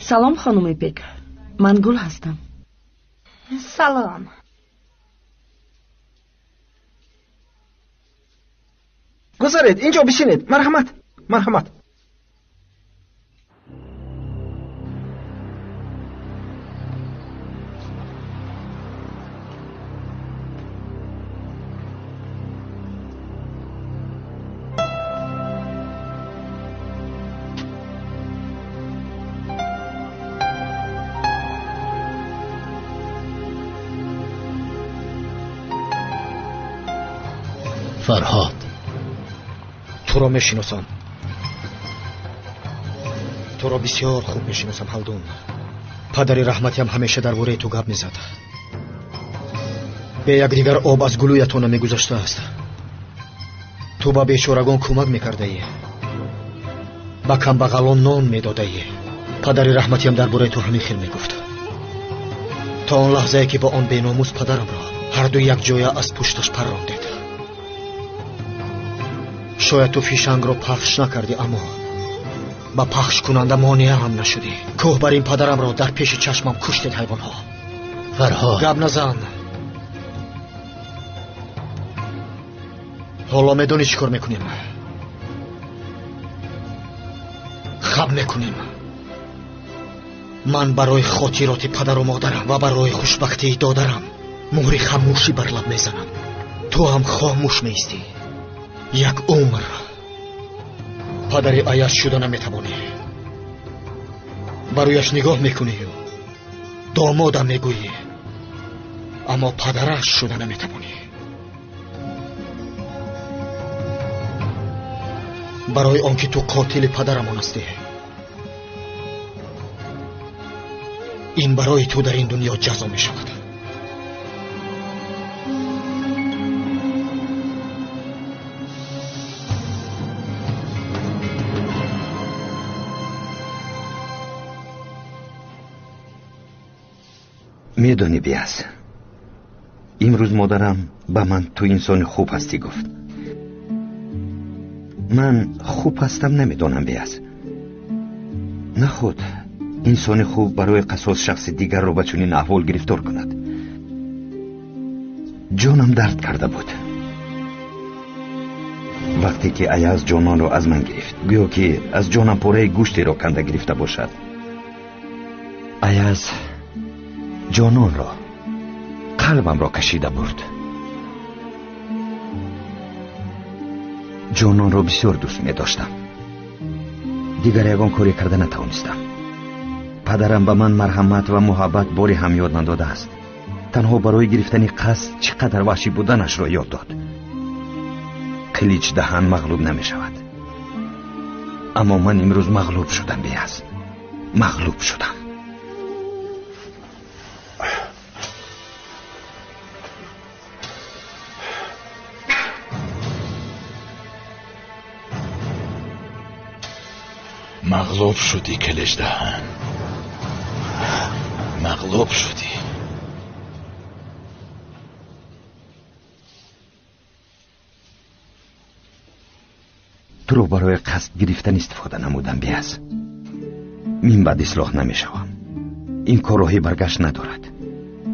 Салом, хонуми Бек. Ман Гул ҳастам. Салом. Гузаред, инҷо бишинед. Марҳамат, марҳамат. Фарҳод, туро мешиносам. Туро бисёр хуб мешиносам, Ҳалдун. Падари раҳматиам ҳамеша дар бораи ту гап мезад. Бе якдигар об аз гулӯятон намегузаштааст. Ту ба бечорагон кӯмак мекардаӣ, ба камбағалон нон медодаӣ. Падари раҳматиам дар бораи ту ҳамин хел мегуфт. То он лаҳзае ки бо он беномус падарамро ҳарду якҷоя аз пушташ паррондед. Шояд ту фишангро пахш накардӣ, аммо ба пахшкунанда монеа ҳам нашудӣ. Кӯҳ бар ин падарамро дар пеши чашмам куштед, ҳайвонҳо. Фарҳод, гап назан. Ҳоло медонӣ чӣ кор мекунем? Хаб мекунем. Ман барои хотироти падару модарам ва барои хушбахтии додарам муҳри хамӯшӣ бар лаб мезанам. Ту ҳам хомӯш меистӣ. Як умр падари Аяз шуда наметавонӣ. Барояш нигоҳ мекунию домодам мегӯӣ, аммо падараш шуда наметавонӣ. Барои он ки ту қотили падарамон ҳастӣ, ин барои ту дар ин дунё ҷазо мешавад. Медонӣ, Биаз, имрӯз модарам ба ман ту инсони хуб ҳастӣ гуфт. Ман хуб ҳастам намедонам, Биаз. Наход инсони хуб барои қасос шахси дигарро ба чунин аҳвол гирифтор кунад. Ҷонам дард карда буд. Вақте ки Аяз ҷононро аз ман гирифт, гӯё ки аз ҷонам пораи гӯштеро канда гирифта бошад. Аяз ҷононро, қалбамро кашида бурд. Ҷононро бисёр дӯст медоштам. Дигар ягон коре карда натавонистам. Падарам ба ман марҳамат ва муҳаббат бори ҳам ёд надодааст. Танҳо барои гирифтани қасд чӣ қадар ваҳшӣ буданашро ёд дод. Қилич даҳан мағлуб намешавад. Аммо ман имрӯз мағлуб шудам, Биаз. Мағлуб шудам. Мағлуб шудӣ, Киличдаҳан. Мағлуб шудӣ. Туро барои қасд гирифтан истифода намудам, Биаз. Мин баъд ислоҳ намешавам. Ин кор роҳи баргашт надорад.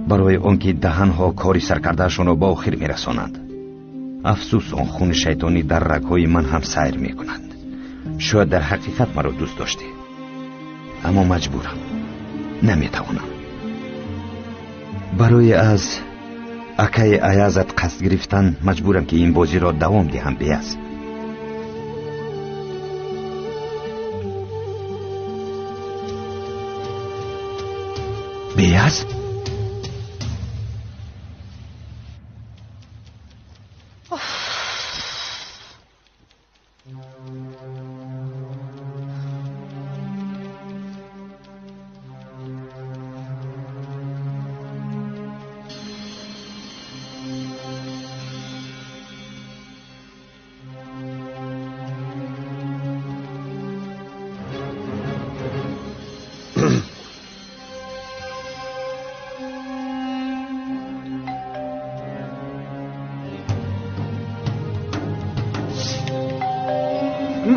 Барои он ки даҳанҳо кори саркардаашонро ба охир мерасонанд. Афсӯс, он хуни шайтонӣ дар рагҳои ман ҳам сайр мекунад. Шояд дар ҳақиқат маро дӯст доштӣ, аммо маҷбурам, наметавонам. Барои аз акаи Аязат қасд гирифтан маҷбурам, ки ин бозиро давом диҳам. Беаз, Беаз,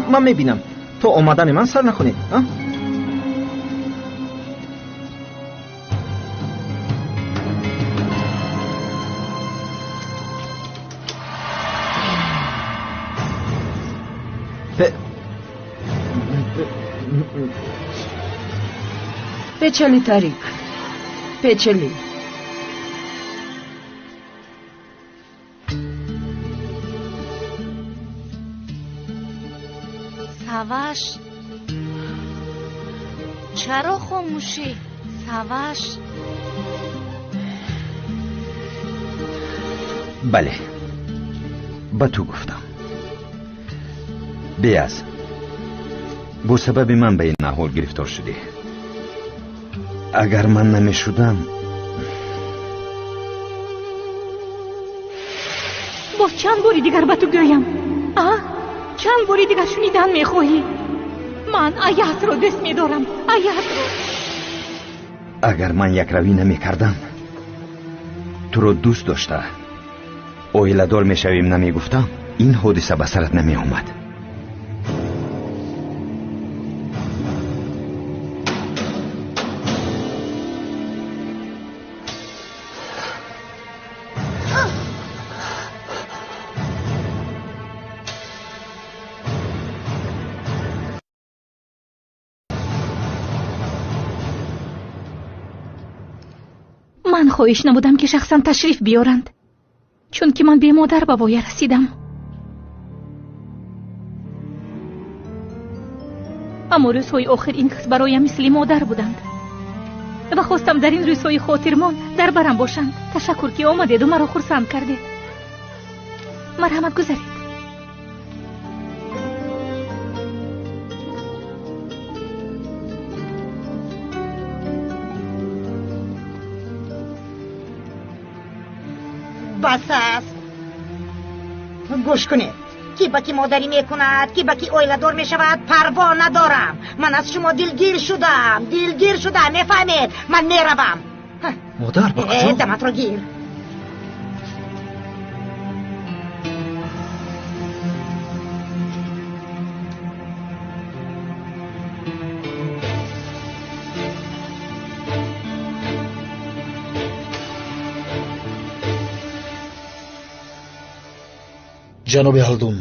Ман мебинам, то омадани ман сар накунед. Печали, Тарик, печали. Саваш, чаро хомӯшӣ? Саваш. Бале, ба ту гуфтам. Беаз, бо сабаби ман ба ин аҳвол гирифтор шудӣ. Агар ман намешудам. Боз чанд бори дигар ба ту гӯям? А? Чанд бори дигар шунидан мехоҳӣ? Ман Аязро дӯст медорам, Аязро. Агар ман якравӣ намекардам, туро дӯст дошта оиладор мешавем намегуфтам, ин ҳодиса ба сарат намеомад. Ман хоҳиш намудам, ки шахсан ташриф биёранд, чунки ман бемодар ба воя расидам. Аммо рӯзҳои охир ин кас бароям мисли модар буданд ва хостам дар ин рӯзҳои хотирмон дар барам бошанд. Ташаккур, ки омадеду маро хурсанд кардед. Марҳамат, гузаред. Бас аст. Гӯш кунед, ки ба ки модарӣ мекунад, ки ба ки оиладор мешавад, парво надорам. Ман аз шумо дилгир шудам, дилгир шудам, мефаҳмед? Ман меравам. Модар, ба куҷо? Даматро гир. Ҷаноби Ҳалдун,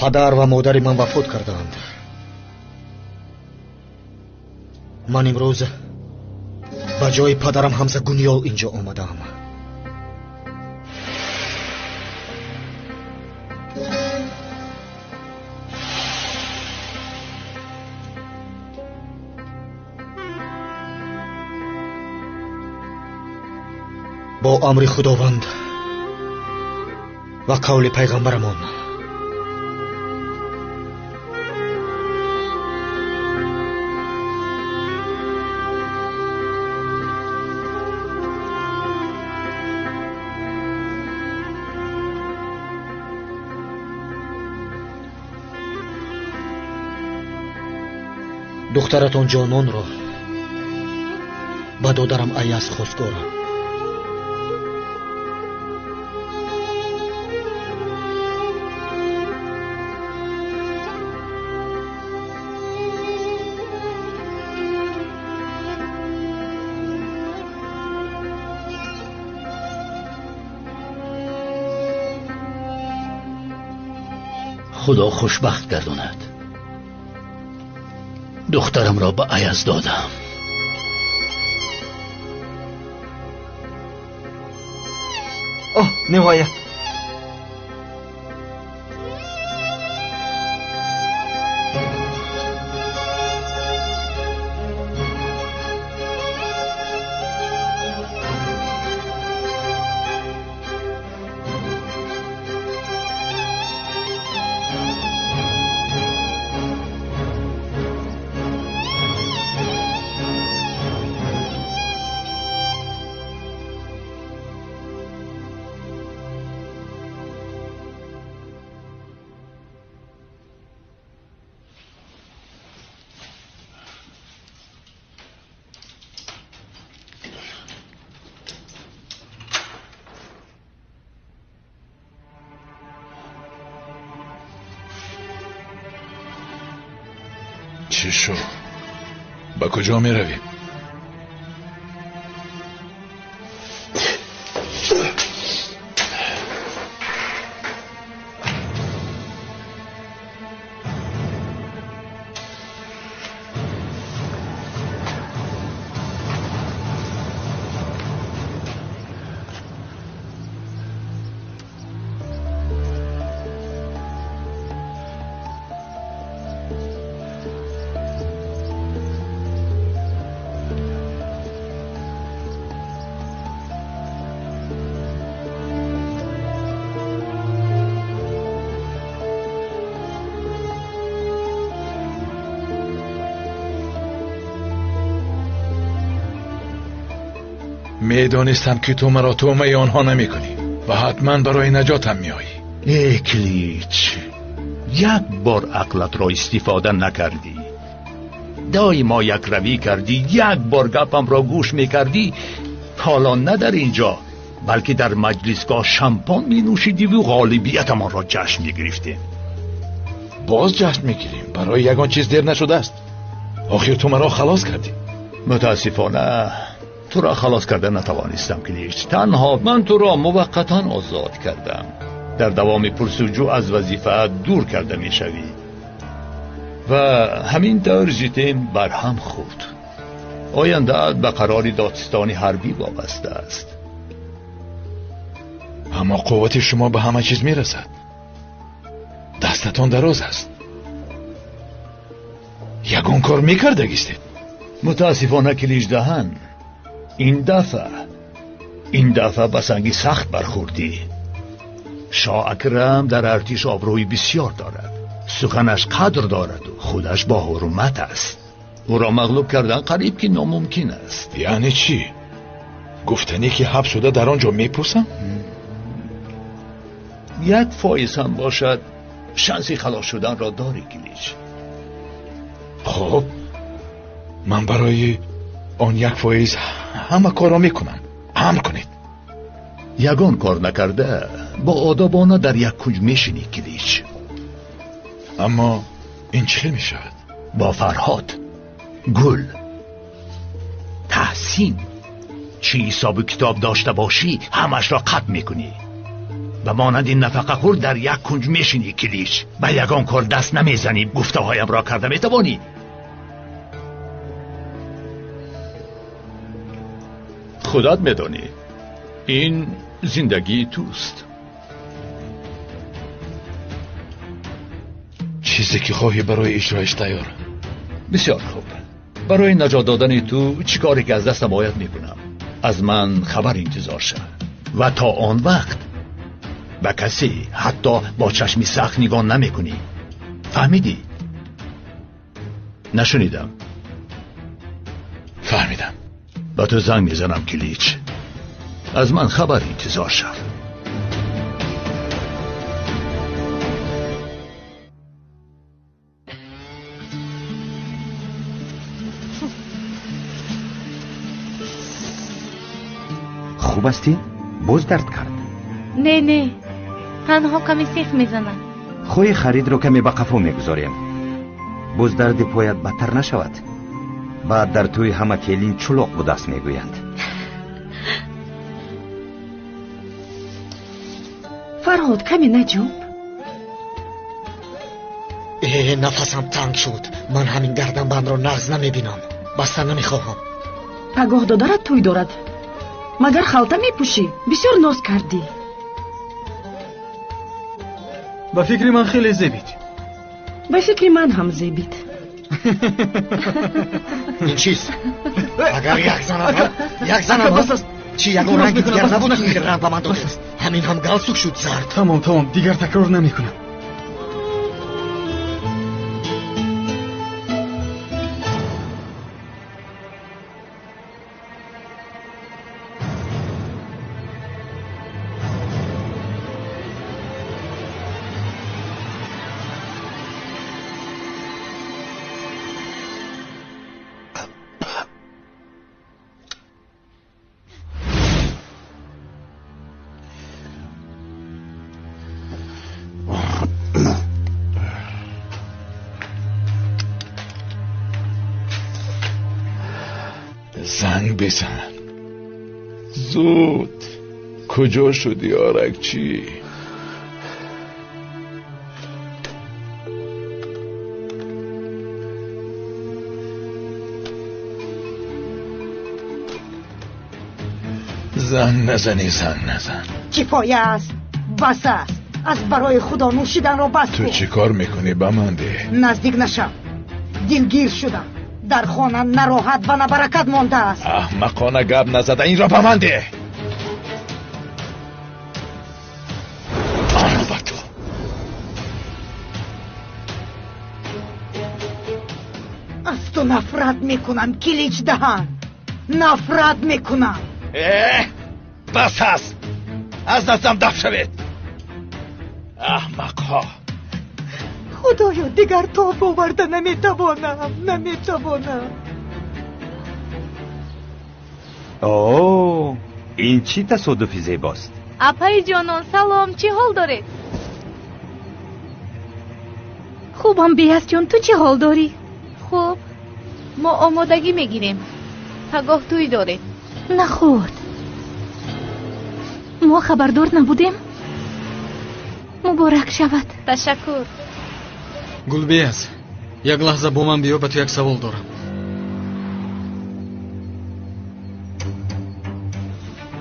падар ва модари ман вафот кардаанд. Ман имрӯз ба ҷои падарам Ҳамза Гунёл инҷо омадаам. Бо амри Худованд ва қавли пайғамбарамон духтаратон Ҷононро ба додарам Аяз хостгорам. Худо хушбахт гардонад. Духтарамро ба Аяз додам. Оҳ, ниҳоят. چی شد؟ به کجا می رویم؟ میدانستم که تو مرا طعمه آنها نمیکنی و حتما برای نجاتم میایی. ای کلیچ، یک بار عقلت را استفاده نکردی، دایما یک روی کردی، یک بار گپم را گوش میکردی. حالا نه در اینجا بلکه در مجلسگاه شامپان می نوشیدی و غالبیتمان را جشن میگرفتیم. باز جشن میگیریم، برای یگان چیز دیر نشده است. آخر تو مرا خلاص کردی. متاسفانه تو را خلاص کرده نتوانستم کلیچ. تنها من تو را موقتا آزاد کردم. در دوام پرسجو از وظیفه دور کرده میشوی و همین طور جیتیم برهم خورد. آینده به قرار دادستان حربی وابسته است. اما قوت شما به همه چیز میرسد. دستتان دراز است. یگان کار میکردگیستید. متاسفانه کلیچ دهن، این دفعه به سنگ سخت برخوردی. شاه اکرم در ارتش آبروی بسیار دارد، سخنش قدر دارد و خودش با حرمت است. او را مغلوب کردن قریب که ناممکن است. یعنی چی؟ گفتنی که حبس شده در آنجا میپرسم؟ یک فایز هم باشد شانسی خلاص شدن را داری کلیچ. خب من برای آن یک فایز همه کارا میکنم. امر کنید. یگان کار نکرده با آدابانه در یک کنج میشینی کلیچ. اما این چه میشود؟ با فرهاد، گل، تحسین، چی حساب کتاب داشته باشی همش را قطع میکنی. و مانند این نفقه خور در یک کنج میشینی کلیچ. به یگان کار دست نمیزنی. گفته هایم را کرده میتوانی. خودت میدانی این زندگی توست. چیزی که خواهی برای اجرایش تیارم. بسیار خوب. برای نجات دادن تو چی کاری که از دستم آید میکنم. از من خبر انتظار شد و تا آن وقت به کسی حتی با چشمی سخت نگاه نمیکنی. فهمیدی؟ نشنیدم. فهمیدم. با تو زنگ میزنم کلیچ. از من خبر انتظار شد. خوب هستی؟ باز درد کرد؟ نه نه، تنها کمی سیخ میزنم. خوی خرید رو کمی به قفا میگذاریم. باز درد پایت بدتر نشود. بعد در توی همه کلین چلاق بوده است میگویند. فرهاد کمی نجنب. Нафасам танг шуд. Ман ҳамин гарданбандро нағз намебинам. Баста намехоҳам. Пагоҳ додарат тӯй дорад. Магар халта мепӯшӣ? Бисёр ноз кардӣ. Ба фикри ман хеле зебид. Ба фикри ман ҳам зебид. Ин чист? Агар як занам, як занам чӣ ягон ранги дигар набуд, ки ин ранг ба ман додааст. Ҳамин ҳам галстук шуд зард. Тамом, тамом, дигар такрор намекунам. زنگ بزن زود. کجا شدی آرکچی؟ زنگ نزنی، زنگ نزن. کفایه است، بس است. از برای خدا نوشیدن را بس تو چی کار میکنی به من ده؟ نزدیک نشم، دلگیر شدم. در خانه نراحت و نبرکت مانده است. احمقانه گپ نزده، این را به من ده. آن با تو. از تو نفرت میکنم کلیچ دهن، نفرت میکنم. بس است، از دستم دف شوید احمق ها. خدایا دیگر تاب آورده نمیتوانم، نمیتوانم. اوه، این چی تصادفی زیباست. اپای جانان سلام، چی حال دارید؟ خوبم بیاس جان، تو چی حال داری؟ خوب، ما آمادگی میگیریم. پگاه توی دارید. نخود ما خبردار نبودیم. مبارک شود. تشکر. Гулбияз, як лаҳза бо ман биё, ба ту як савол дорам.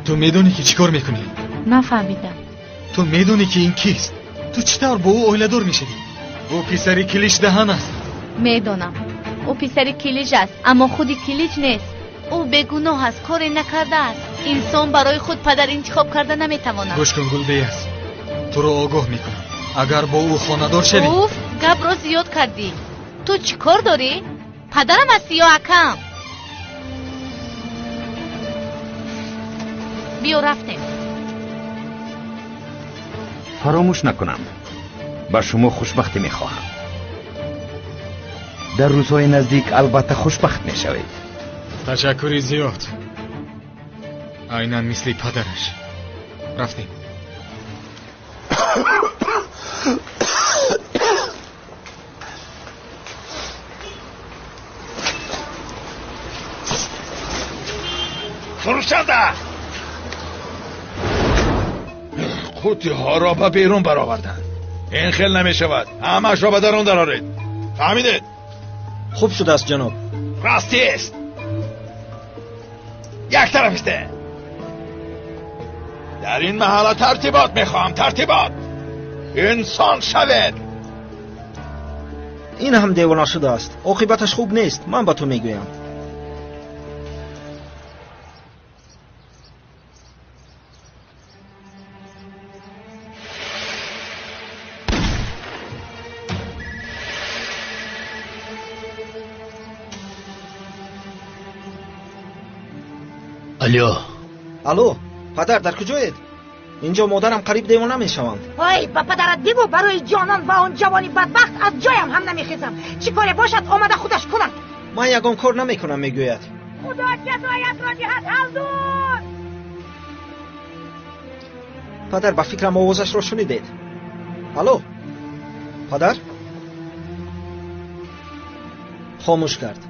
Ту медонӣ ки чӣ кор мекунӣ? Нафаҳмидам. Ту медонӣ ки ин кист? Ту чӣ тавр бо ӯ оиладор мешавӣ? Ӯ писари Килич Даҳан аст. Медонам, ӯ писари Килич аст, аммо худи Килич нест. Ӯ бегуноҳ аст, коре накардааст. Инсон барои худ падар интихоб карда наметавонад. Гӯш кун Гулбияз, туро огоҳ мекунам. Агар бо ӯ хонадор шавӣ... Уф, гапро зиёд кардӣ. Ту чӣ кор дорӣ? Падарам ҳастӣ ё акам? Биё рафтем. Фаромӯш накунам, ба шумо хушбахтӣ мехоҳам. Дар рӯзҳои наздик албатта хушбахт мешавед. Ташаккури зиёд. Айнан мисли падараш. Рафтем. فروشنده، قوطی‌ها را به بیرون برآوردند. این خیل نمی شود. همه‌اش را به درون درآورید. فهمیدید؟ خوب شده است جناب. راستی است. یک طرف است. در این محله ترتیبات میخواهم، ترتیبات. انسان شوید. این هم دیوانه شده است. عاقبتش خوب نیست، من به تو میگویم. الو. الو падар, дар куҷоед? Инҷо модарам қариб девона мешаванд. Ой, ба падарат бигӯ барои ҷонон ва он ҷавони бадбахт аз ҷоям ҳам намехезам. Чӣ коре бошад омада худаш кунад. Ман ягон кор намекунам, мегӯяд. Худо ҷазоятро диҳад, ҳалдун. Падар, ба фикрам овозашро шунидед. Алло падар, хомӯш кард.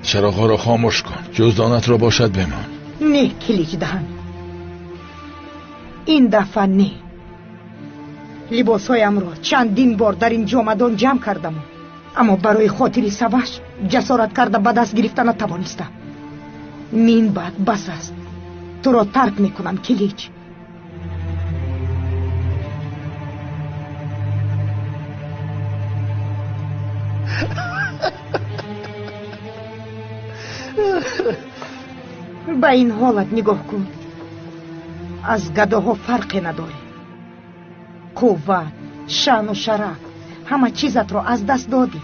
Чароғҳоро хомӯш кун. Ҷуздонатро бошад бемон. Не, Киличдаҳан, ин дафъа не. Либосҳоямро чандин бор дар ин ҷомадон ҷамъ кардаму, аммо барои хотири Саваш ҷасорат карда ба даст гирифта натавонистам. Мин баъд бас аст. Туро тарк мекунам, Килич. Ба ин ҳолат нигоҳ кун. Аз гадоҳо фарқе надорӣ. Қувват, шаъну шараф, ҳама чизатро аз даст додӣ.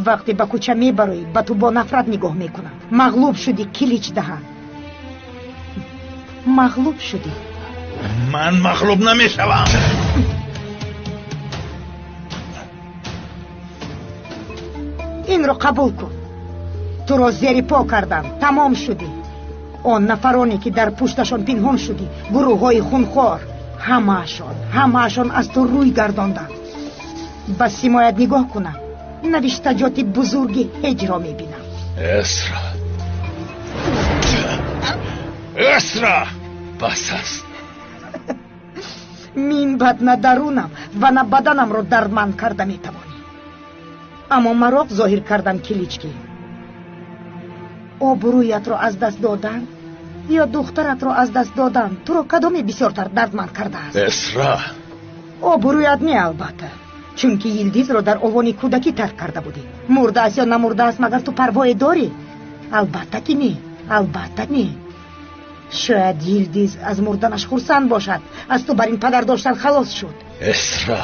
Вақте ба кӯча мебароӣ, ба ту бо нафрат нигоҳ мекунанд. Мағлуб шудӣ, Килич даҳан. Мағлуб шудӣ. Ман мағлуб намешавам. Инро қабул кун. Туро зери по кардам, тамом шудӣ. Он нафароне ки дар пушташон пинҳон шудӣ, гурӯҳҳои хунхор, ҳамаашон аз ту рӯй гардонданд. Ба симоят нигоҳ кунам, навиштаҷоти бузурги ҳеҷро мебинам. Эсра, Эсра, бас аст. Мин баъд на дарунам ва на баданамро дардманд карда метавонӣ. Аммо мароқ зоҳир кардам, Килички. Обрӯятро аз даст додан ё духтаратро аз даст додан туро кадоме бисёртар дардманд кардааст? Эсра, обрӯят не, албатта, чунки Йилдизро дар овони кӯдакӣ тарк карда будӣ. Мурдааст ё намурдааст, магар ту парвое дорӣ? Албатта ки не, албатта не. Шояд Йилдиз аз мурданаш хурсанд бошад, аз ту бар ин падар доштан халос шуд. Эсра,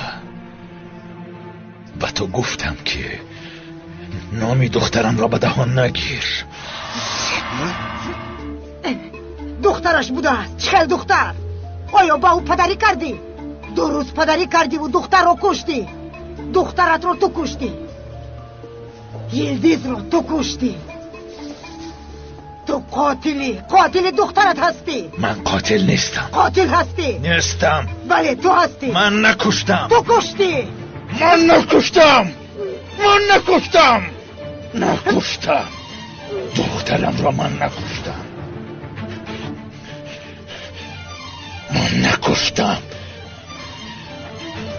ба ту гуфтам ки номи духтарамро ба даҳон нагир. Духтараш будааст. Чӣ хел духтар? Оё ба ӯ падарӣ кардӣ? Ду рӯз падарӣ кардиву духтарро куштӣ. Духтаратро ту куштӣ. Йилдизро ту куштӣ. Ту қотилӣ, қотили духтарат ҳастӣ. Ман қотил нестам. Қотил ҳастӣ. Нестам. Бале, ту ҳастӣ. Ман накуштам. Ту куштӣ. Ман накуштам. Ман накуштам. Накуштам. Духтарамро ман накуштам. Ман накуштам.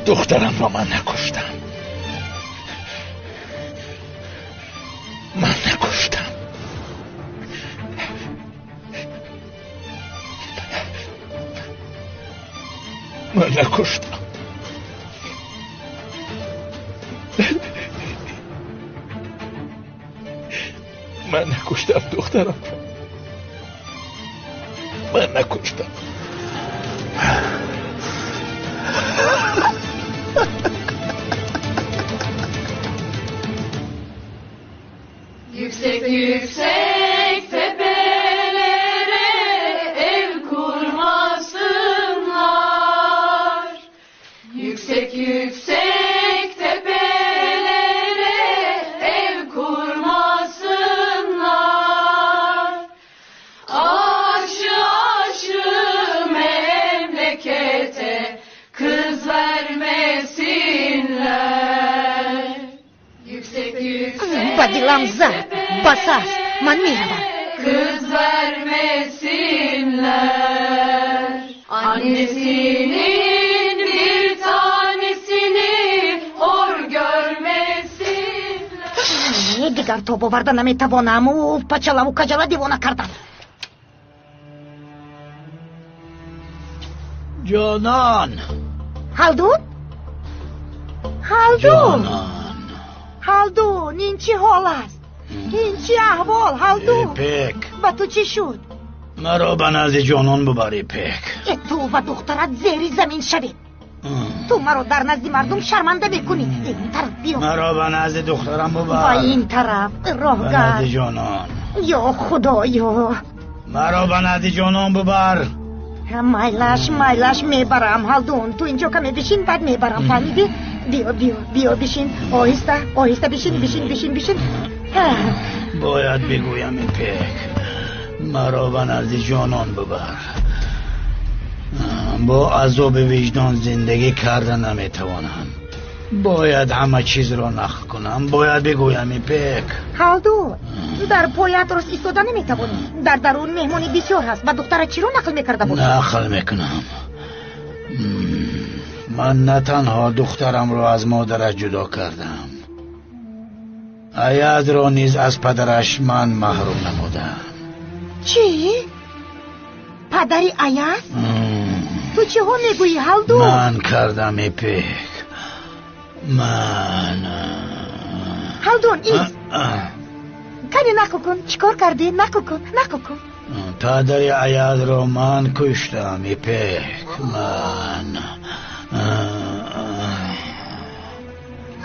Духтарамро ман накуштам. Ман накуштам. Ман накуштам. Ман накуштам духтарамро. Ман накуштам. Yüksek yüksek tepelere ev kurmasınlar. Yüksek yüksek tepelere ev kurmasınlar. Aşı aşı memlekete kız vermesinler. Yüksek yüksek Ба дилам зад, бас аст, ман меравам. Kız vermesinler. Annesinin bir tanesini hor görmesinler. Дигар тоб оварда наметавонам. Пачалаву каҷала девона кардам. Ҷонон, Ҳалдун, Ҳалдун, Ҳалдун, ин чӣ ҳол аст? Ин чӣ аҳвол, Ҳалдун? Ипек, ба ту чӣ шуд? Маро ба назди ҷонон бубар, Ипек. Ту ва духтарат зери замин шавед. Ту маро дар назди мардум шарманда мекунӣ. Ин тараф биё. Маро ба назди духтарам бубар. Ба ин тараф, роҳгар. Ба назди ҷонон. Ё худоё, Маро ба назди ҷонон бубар. Майлаш, майлаш, мебарам, Ҳалдун. Ту инҷо каме бишин, баъд мебарам, фаҳмидӣ? Биё, биё, биё, бишин. Оҳиста, оҳиста бишин, бишин, бишин, бишин. Бояд бигӯям, Ипек, маро ба назди ҷонон бубар. Бо азоби виҷдон зиндагӣ карда наметавонам. Бояд ҳама чизро нақл кунам, бояд бигӯям, Ипек. Ҳалдун, дар поят рост истода наметавонӣ. Дар дарун меҳмони бисёр ҳаст. Ба духтара чиро нақл мекарда бошӣ? Нақл мекунам. Ман на танҳо духтарамро аз модараш ҷудо кардам, Аядро низ аз падараш ман маҳрум намудам. Чӣ? Падари Аяд? Ту чиҳо мегӯӣ, Ҳалдун? Ман кардам, Ипек. Ман. Ҳалдун, ис. Кани нақл кун, чӣ кор кардӣ? Нақл кун, нақл кун. Падари Аядро ман куштам, Ипек. Ман.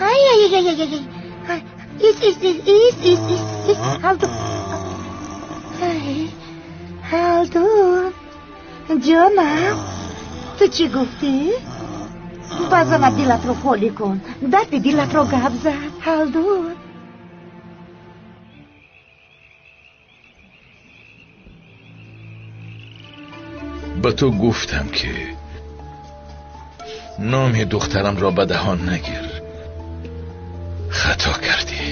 Ай, ай, ай, ай, ай. Ис, ис, ис, ис, ис, ис, ис. Ҳалдун. Ҳалдун. Ҷонам, ту чӣ гуфтӣ? Ба занат дилатро холӣ кун. Дарди дилатро гап зад. Ҳалдун. Ба ту гуфтам, ки номи духтарамро ба даҳон нагир. Хато кардӣ.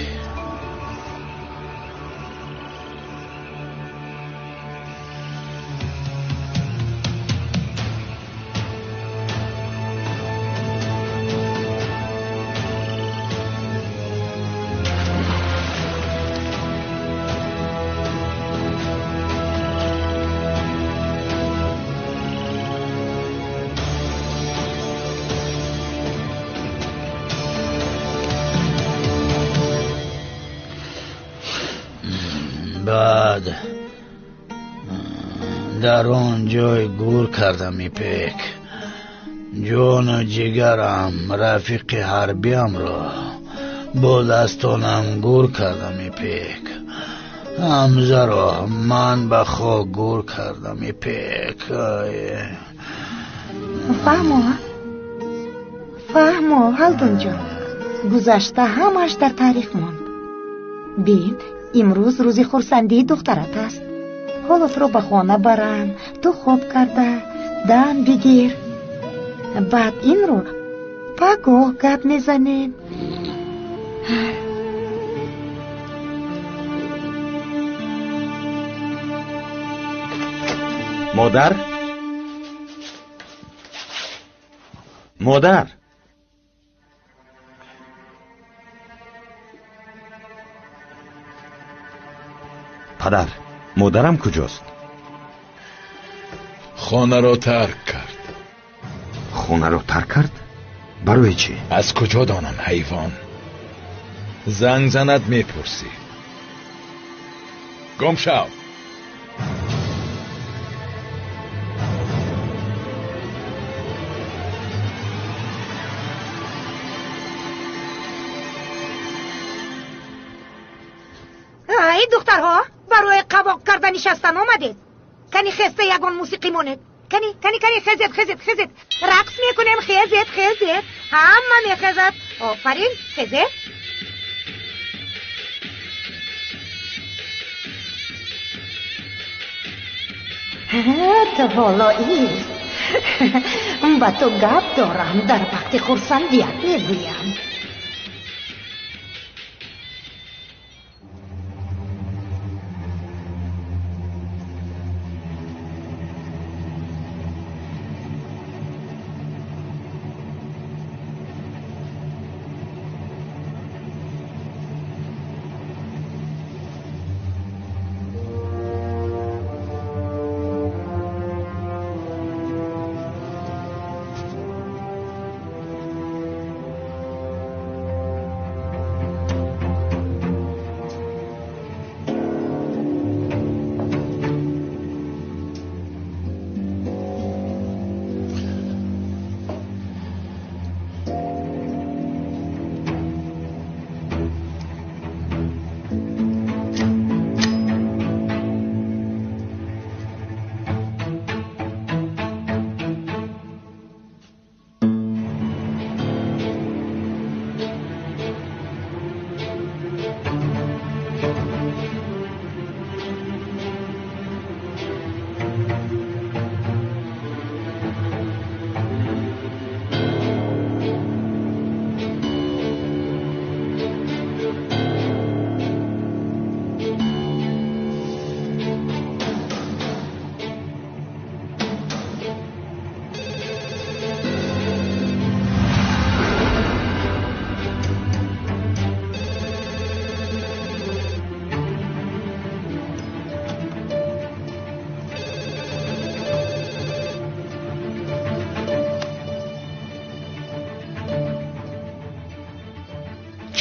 Баъд дар он ҷой гур кардам, Ипек. Ҷону ҷигарам, рафиқи ҳарбиамро бо дастонам гур кардам, Ипек. Ҳамзаро ман ба хок гур кардам, Ипек. Фаҳмо, фаҳмо, Ҳалдунҷон. Гузашта ҳамааш дар таърих монд. Бин, имрӯз рӯзи хурсандии духтарат аст. Ҳоло туро ба хона барам, ту хоб карда дам бигир. Баъд инро пагоҳ гап мезанем. Модар, модар, падар, модарам куҷост? Хонаро тарк кард. Хонаро тарк кард? Барои чӣ? Аз куҷо донам, ҳайвон? Занг занад, мепурсӣ. Гум шав. Ай, духтарҳо, барои қавоқ карда нишастан омадед? Кани хеста ягон мусиқӣ монед. Кани, кани, кани, хезед, хезед, хезед. Рақс мекунем, хезед, хезед. Ҳама мехезад. Офарин, хезед. Ту ҳоло ист. Ба ту гап дорам, дар вақти хурсандият мегӯям.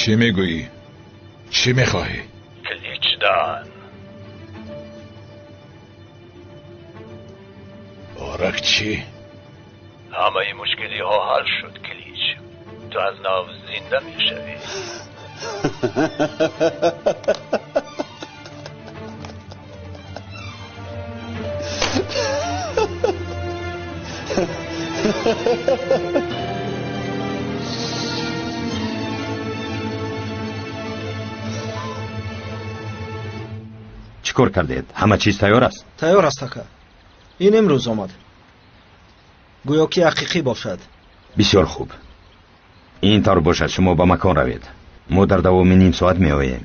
Чӣ мегӯӣ? Чӣ мехоҳӣ? Киличдан. Оракчӣ? Ҳамаи мушкилиҳо ҳал шуд, Килич. Ту аз нав зинда мешавӣ. Чӣ кор кардед? Ҳама чиз тайёр аст? Тайёр аст, ака. Ин имрӯз омад. Гӯё ки ҳақиқӣ бошад. Бисёр хуб. Ин тавр бошад, шумо ба макон равед. Мо дар давоми ним соат меоем.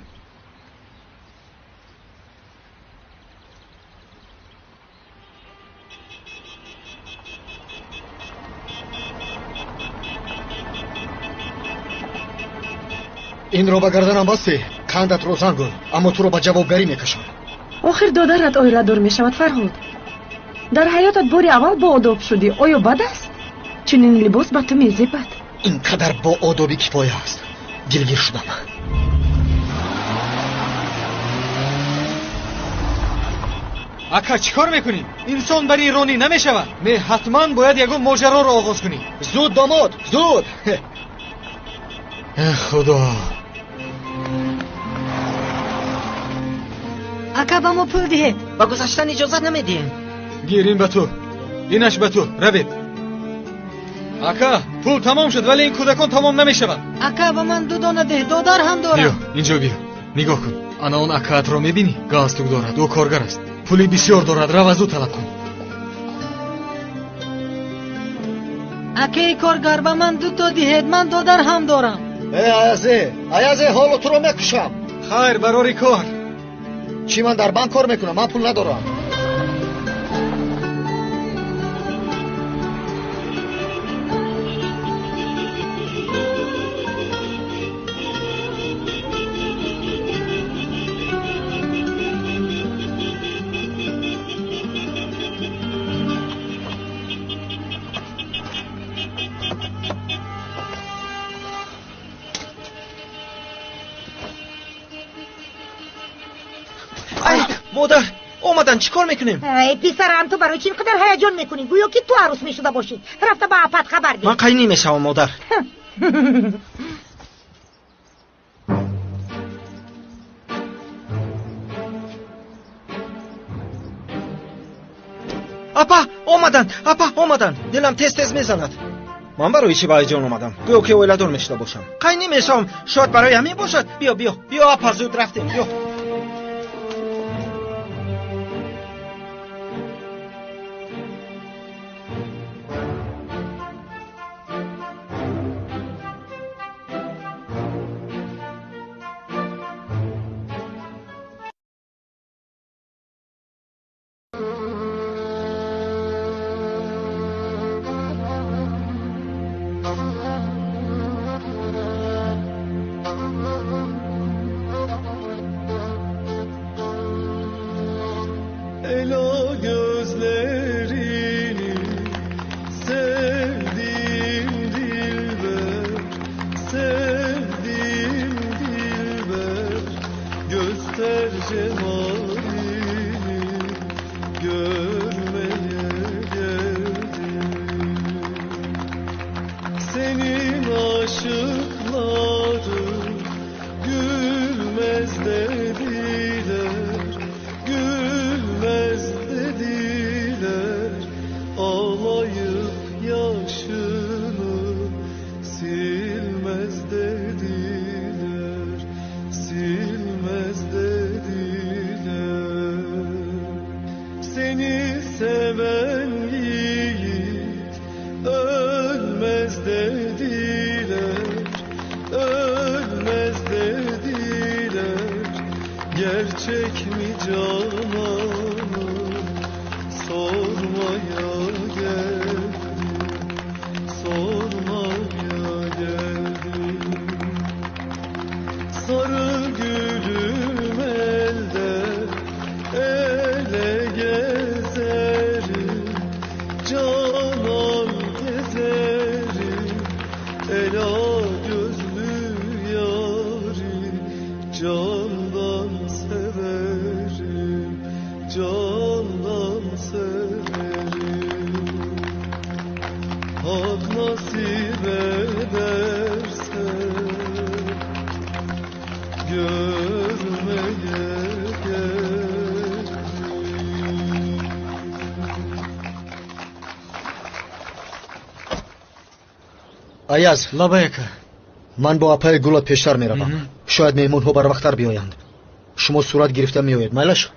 Инро ба гарданам басте, қандатро занг гӯ, аммо туро ба ҷавобгарӣ мекашам. Охир додарат оиладор мешавад, Фарҳод. Дар ҳаётат бори аввал боодоб шудӣ. Оё бад аст? Чунин либос ба ту мезебад. Ин қадар боодобӣ кифоя аст. Дилгир шудам. Ака, чӣ кор мекунӣ? Инсон бар ин ронӣ намешавад. Не, ҳатман бояд ягон моҷароро оғоз кунӣ. Зуд, домод, зуд. Э, Худо. Ака, ба мо пул диҳед. Ба гузаштан иҷозат намедиҳем. Гир, ин ба ту, инаш ба ту. Равед. Ака, пул тамом шуд, вале ин кӯдакон тамом намешаванд. Ака, ба ман ду дона деҳ, додар ҳам дорам. Биё, инҷо биё. Нигоҳ кун. Ана он акаатро мебинӣ? Галстук дорад, ӯ коргар аст. Пули бисёр дорад, рав аз ӯ талаб кун. Акаи коргар, ба ман дуто диҳед, ман додар ҳам дорам. Э, Аязе, Аязе, ҳоло туро мекушам. Хайр, барори кор. Чӣ, ман дар банк кор мекунам, ман пул надорам. Модар, омадан, чӣ кор мекунем? Эй, писарам, ту барои чӣ ин қадар ҳаяҷон мекунӣ? Гӯё ки ту арӯс мешуда бошӣ. Рафта ба апат хабар деҳ. Ман қайнӣ мешавам, модар. Апа, омаданд, апа, омаданд. Дилам тез тез мезанад. Ман барои чӣ ба ҳаяҷон омадам? Гӯё ки оиладор мешуда бошам. Қайнӣ мешавам, шояд барои ҳамин бошад. Биё, биё, биё, апа, зуд рафтем, биё. Hak nasip ederse görmeye gelirim. Аяз, лабай ака. Ман бо апаи Гулат пештар меравам. Шояд меҳмонҳо барвақттар биёянд. Шумо сурат гирифта меоед, майлаш?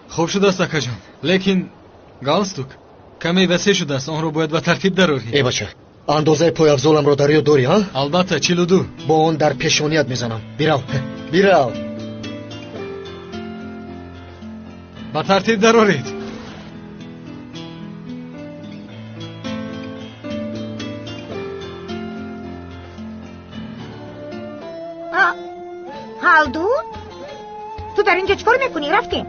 Хуб шудааст, акаҷон, лекин галстук каме васеъ шудааст, онро бояд ба тартиб дарорӣ. Э бача, андозаи пойафзоламро дар ёд дорӣ, ҳа? Албатта, 42. Бо он дар пешоният мезанам. Бирав, бирав. Ба тартиб дароред. Ҳалдун, ту дар инҷо чӣ кор мекунӣ? Рафтем.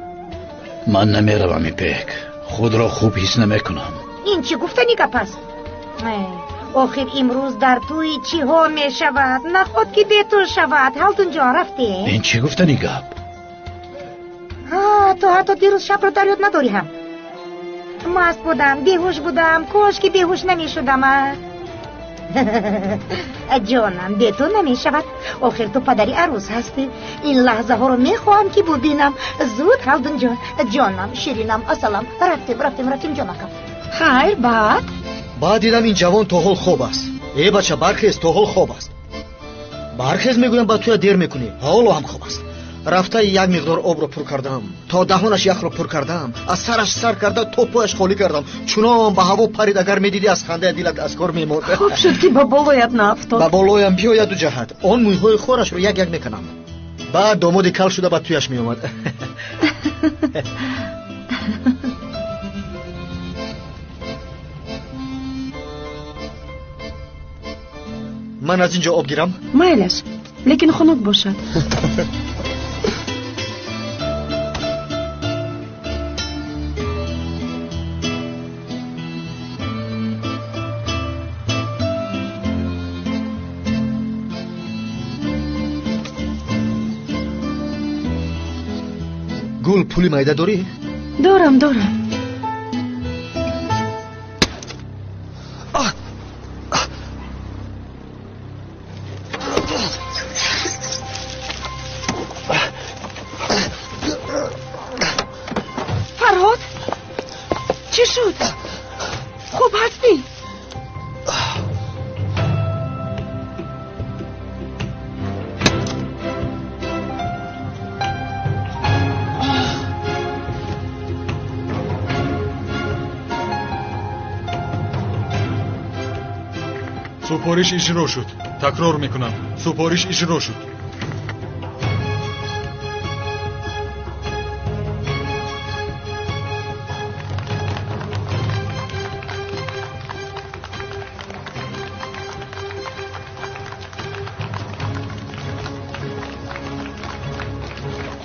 Ман намеравам, Ипек. Худро хуб ҳис намекунам. Ин чӣ гуфтани гап аст? Охир имрӯз дар тӯи чиҳо мешавад? Наход ки бе ту шавад. Ҳалдунҷон, рафтем. Ин чӣ гуфтани гап? Ту ҳатто дирӯз шабро дар ёд надорӣ ҳам. Маст будам, беҳуш будам. Кош ки беҳуш намешудам. Ҷонам, бе ту намешавад. Охир ту падари арӯс ҳастӣ. Ин лаҳзаҳоро мехоҳам ки бубинам. Зуд, Ҳалдунҷон. Ҷонам, ширинам, асалам. Рафтем, рафтем, рафтем, ҷонакам. Хайр, баъд? Баъд дидам ин ҷавон то ҳол хоб аст. Э бача, бархез, то ҳол хоб аст. Бархез, мегӯям, ба туя дер мекунӣ. Ҳоло ҳам хоб аст. Рафта як миқдор обро пур кардам, то даҳонаш яхро пур кардам, аз сараш сар карда то пояш холӣ кардам. Чунон ба ҳаво парид, агар медидӣ аз хандая дилат аз кор мемурд. Хуб шуд ки ба болоят наафтод. Ба болоям биёяду ҷаҳад. Он мӯйҳои хорашро як як мекунам. Баъд домоди кал шуда ба туяш меомад. Ман аз ин ҷо об гирам? Майлаш, лекин хунук бошад. Гул, пули майда дорӣ? Дорам, дорам. Фарҳод, чӣ шуд? Хуб ҳастӣ? Супориш иҷро шуд. Такрор мекунам, супориш иҷро шуд.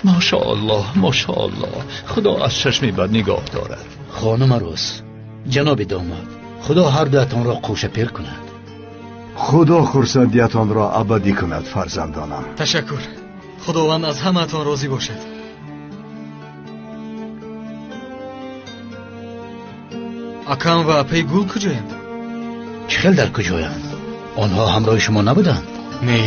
Машааллоҳ, машааллоҳ. Худо аз чашми бад нигоҳ дорад. Хонум арӯс, ҷаноби домод, Худо ҳар дуятонро қӯшапир кунад. Худо хурсандиятонро абадӣ кунад, фарзандонам. Ташаккур. Худованд аз ҳамаатон розӣ бошад. Акам ва апаи Гул куҷоянд? Чӣ хел дар куҷоянд? Онҳо ҳамроҳи шумо набуданд? Не.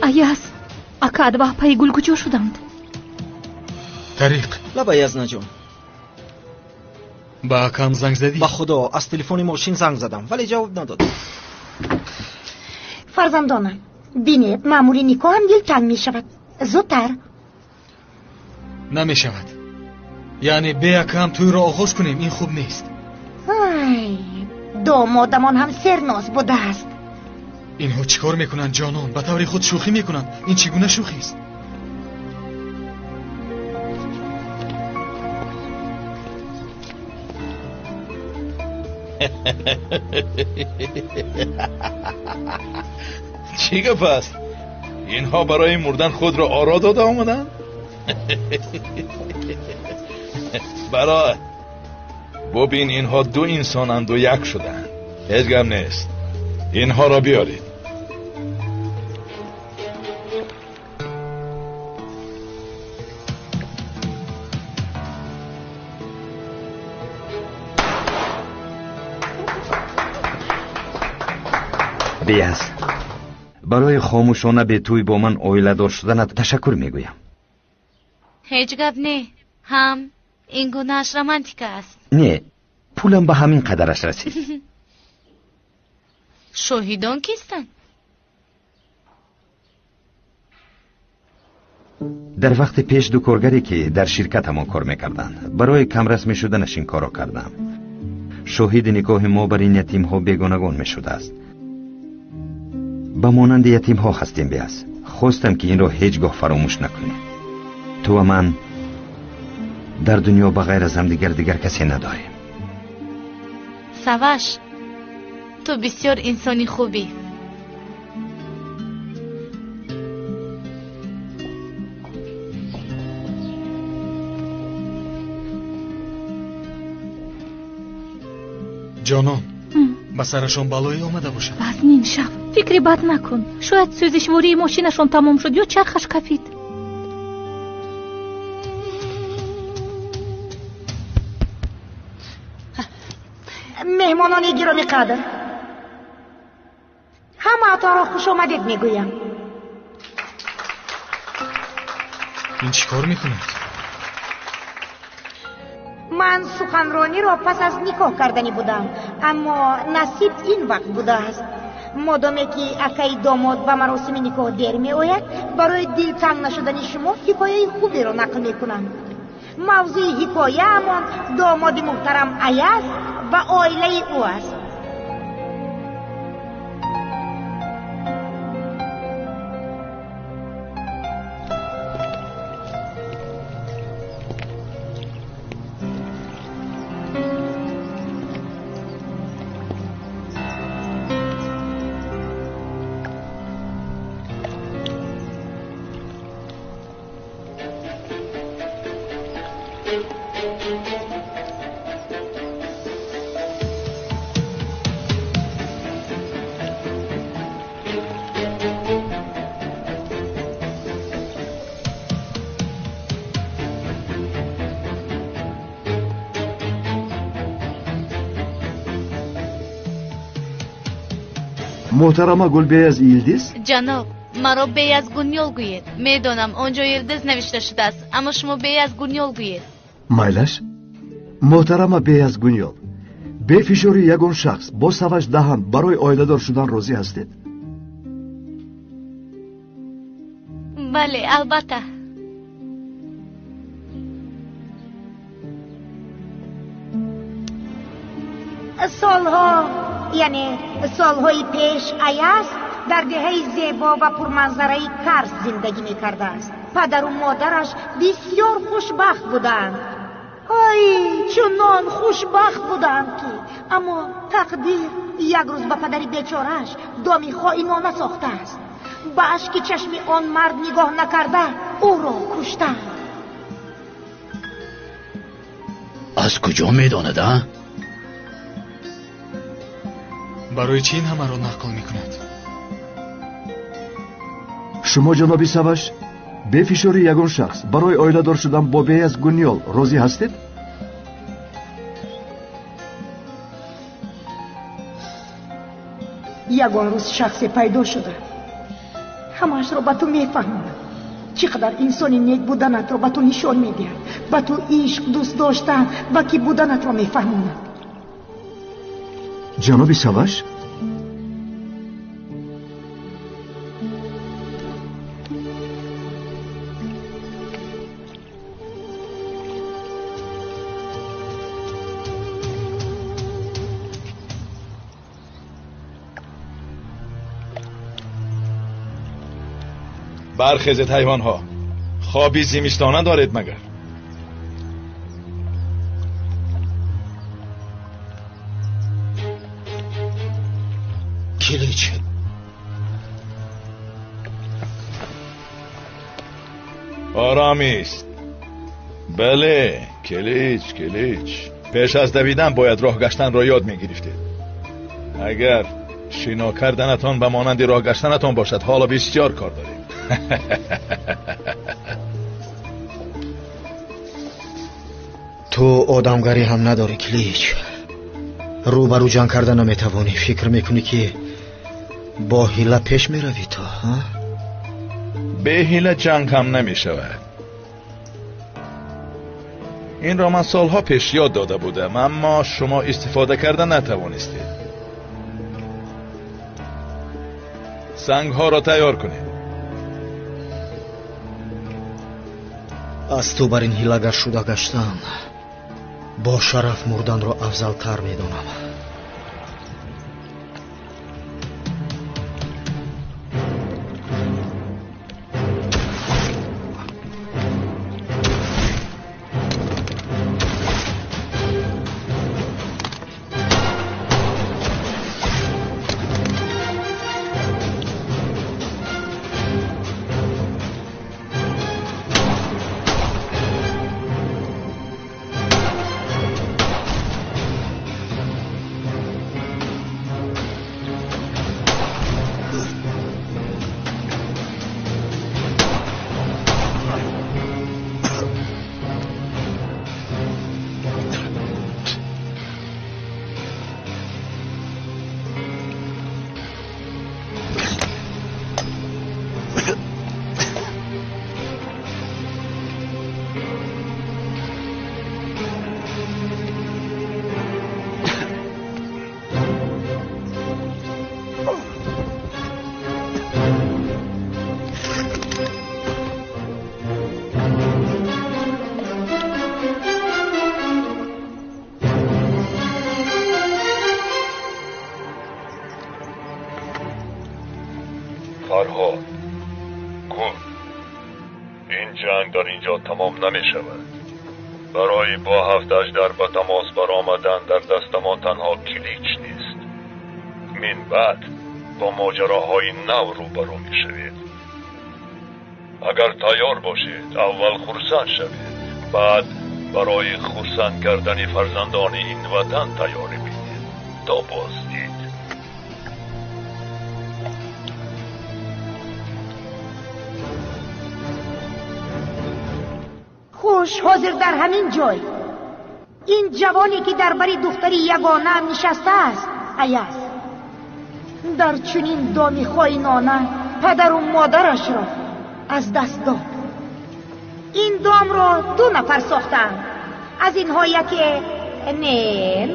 Аяз, акаат ва апаи Гул куҷо шуданд? Тариқ. Лабай, Язнаҷон. Ба акам занг задӣ? Ба Худо, аз телефони мошин занг задам, вале ҷавоб надод. Фарзандонам, бинед, маъмури никоҳам дилтанг мешавад. Зудтар. Намешавад. Яъне бе акам тӯйро оғоз кунем, ин хуб нест. Ай, домодамон ҳам серноз будааст. Инҳо чӣ кор мекунанд, ҷонон? Ба таври худ шӯхӣ мекунанд. Ин чӣ гуна шӯхист? Чӣ гап аст? Инҳо барои мурдан худро оро дода омаданд? Барои бубин, инҳо ду инсонанд ва як шуданд. Ҳеҷ гап нест. Инҳоро биёред. Биаз, барои хомӯшона бетӯй бо ман оиладор шуданат ташаккур мегӯям. Ҳеҷ гап не. Ҳам ин гунааш романтика аст. Не, пулам ба ҳамин қадараш расид. Шоҳидон кистанд? Дар вақти пеш ду коргаре ки дар ширкатамон кор мекарданд, барои камрасмӣ шуданаш ин корро кардам. Шоҳиди никоҳи мо бар ин ятимҳо бегонагон мешудааст. Ба монанди ятимҳо ҳастем, Биаз. Хостам ки инро ҳеҷ гоҳ фаромӯш накунем. Ту ва ман дар дунё ба ғайр аз ҳамдигар дигар касе надорем. Саваш, ту бисёр инсони хубӣ. Ҷонон, ба сарашон балое омада бошад. Вазнин шав, фикри бад накун. Шояд сӯзишвории мошинашон тамом шуд ё чархаш кафид. Меҳмонони гиромиқадр, ҳамаатонро хушомадед мегӯям. Ин чӣ кор мекунад? Ман суханрониро пас аз никоҳ карданӣ будам, аммо насиб ин вақт будааст. Модоме ки акаи домод ба маросими никоҳ дер меояд, барои дилтанг нашудани шумо ҳикояи хуберо нақл мекунам. Мавзӯи ҳикояамон домоди муҳтарам Аяз ва оилаи ӯ аст. Муҳтарама Гулбеяз Йилдиз? Ҷаноб, маро Беяз Гунёл гӯед. Медонам, он ҷо Йилдиз навишта шудааст, аммо шумо Беяз Гунёл гӯед. Майлаш? Муҳтарама Беяз Гунёл, бе фишори ягон шахс бо Саваш Даҳан барои оиладор шудан розӣ ҳастед? Бале, албатта. Солҳо, яъне солҳои пеш, Аяз дар деҳаи зебо ва пурманзараи Карс зиндагӣ мекардааст. Падару модараш бисёр хушбахт буданд. Ой, чунон хушбахт буданд ки, аммо тақдир як рӯз ба падари бечорааш доми хоинона сохтааст. Ба ашки чашми он мард нигоҳ накарда ӯро куштанд. Аз куҷо медонад, а? Барои чӣ ин ҳамаро нақл мекунад? Шумо, ҷаноби Саваш, бе фишори ягон шахс барои оиладор шудан бо Беяз Гунёл розӣ ҳастед? Ягон рӯз шахсе пайдо шуда ҳамаашро ба ту мефаҳмонад. Чӣ қадар инсони нек буданатро ба ту нишон медиҳад, ба ту ишқ, дӯст доштан ва кӣ буданатро мефаҳмонад. Ҷаноби Саваш? Бархезед, ҳайвонҳо, хоби зимистона доред магар? Килич. Оромист. Бале, Килич, Килич. Пеш аз давидан бояд роҳ гаштанро ёд мегирифтед. Агар шино карданатон ба монанди роҳ гаштанатон бошад, ҳоло бисёр кор дорем. Ту одамгарӣ ҳам надорӣ, Килич. Рӯ ба рӯ ҷанг карда наметавонӣ. Фикр мекунӣ ки бо ҳила пеш меравӣ ту, ҳа? Бе ҳила ҷанг ҳам намешавад. Инро ман солҳо пеш ёд дода будам, аммо шумо истифода карда натавонистед. Сангҳоро тайёр кунед. Аз ту бар ин ҳилагар шуда гаштан бо шараф мурданро афзалтар медонам. فرهاد، گل، این جنگ در اینجا تمام نمی شود. برای با 7 اژدر به تماس برآمدن در دستمان تنها کلیچ نیست. من بعد با ماجراهای نو روبرو می شوید. اگر تیار باشید اول خرسند شوید، بعد برای خرسند کردن فرزندان این وطن تیاری بینید تا بازدید. خوش ҳозир дар ҳамин ҷой ин ҷавоне ки дар бари духтари ягонаам нишастааст, Аяз, дар чунин доми хоинона падару модарашро аз даст дод. Ин домро 2 нафар сохтаанд. Аз инҳо яке не,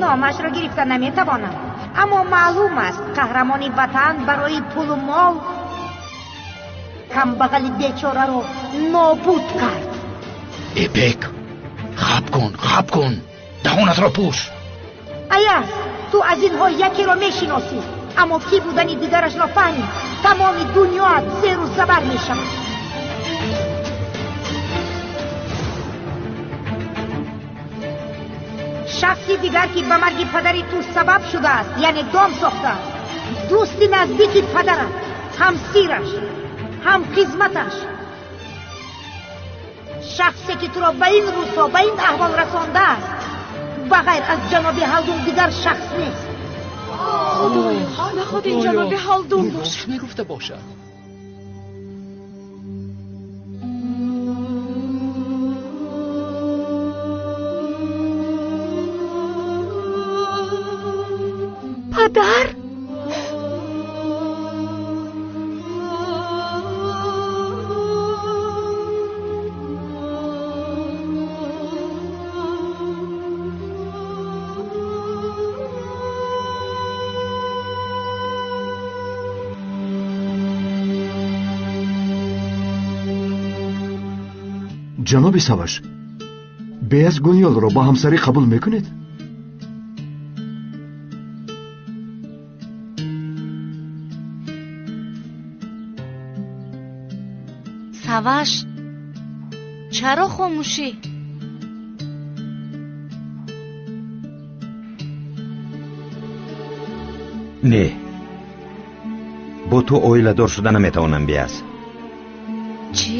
номашро гирифта наметавонам, аммо маълум аст қаҳрамони ватан барои пулу мол камбағали бечораро нобуд кард. Ипек, хаб кун, хаб кун, даҳонатро пӯш. Аяз, ту аз инҳо якеро мешиносӣ, аммо кӣ будани дигарашро фаҳмӣ, тамоми дунёат зеру забар мешавад. Шахси дигар ки ба марги падари ту сабаб шудааст, яъне дом сохтааст, дӯсти наздики падарат, ҳам сираш, ҳам хизматаш, шахсе ки туро ба ин рӯзҳо ба ин аҳвол расондааст, ба ғайр аз ҷаноби Ҳалдун дигар шахс нест. Худоё, наход ин ҷаноби Ҳалдун бошад. Мегуфта бошад. Падар? Ҷаноби Саваш, Беяз Гунёлро ба ҳамсарӣ қабул мекунед? Саваш, чаро хомӯшӣ? Не, Бо ту оиладор шуда наметавонам, Бияз. Чӣ?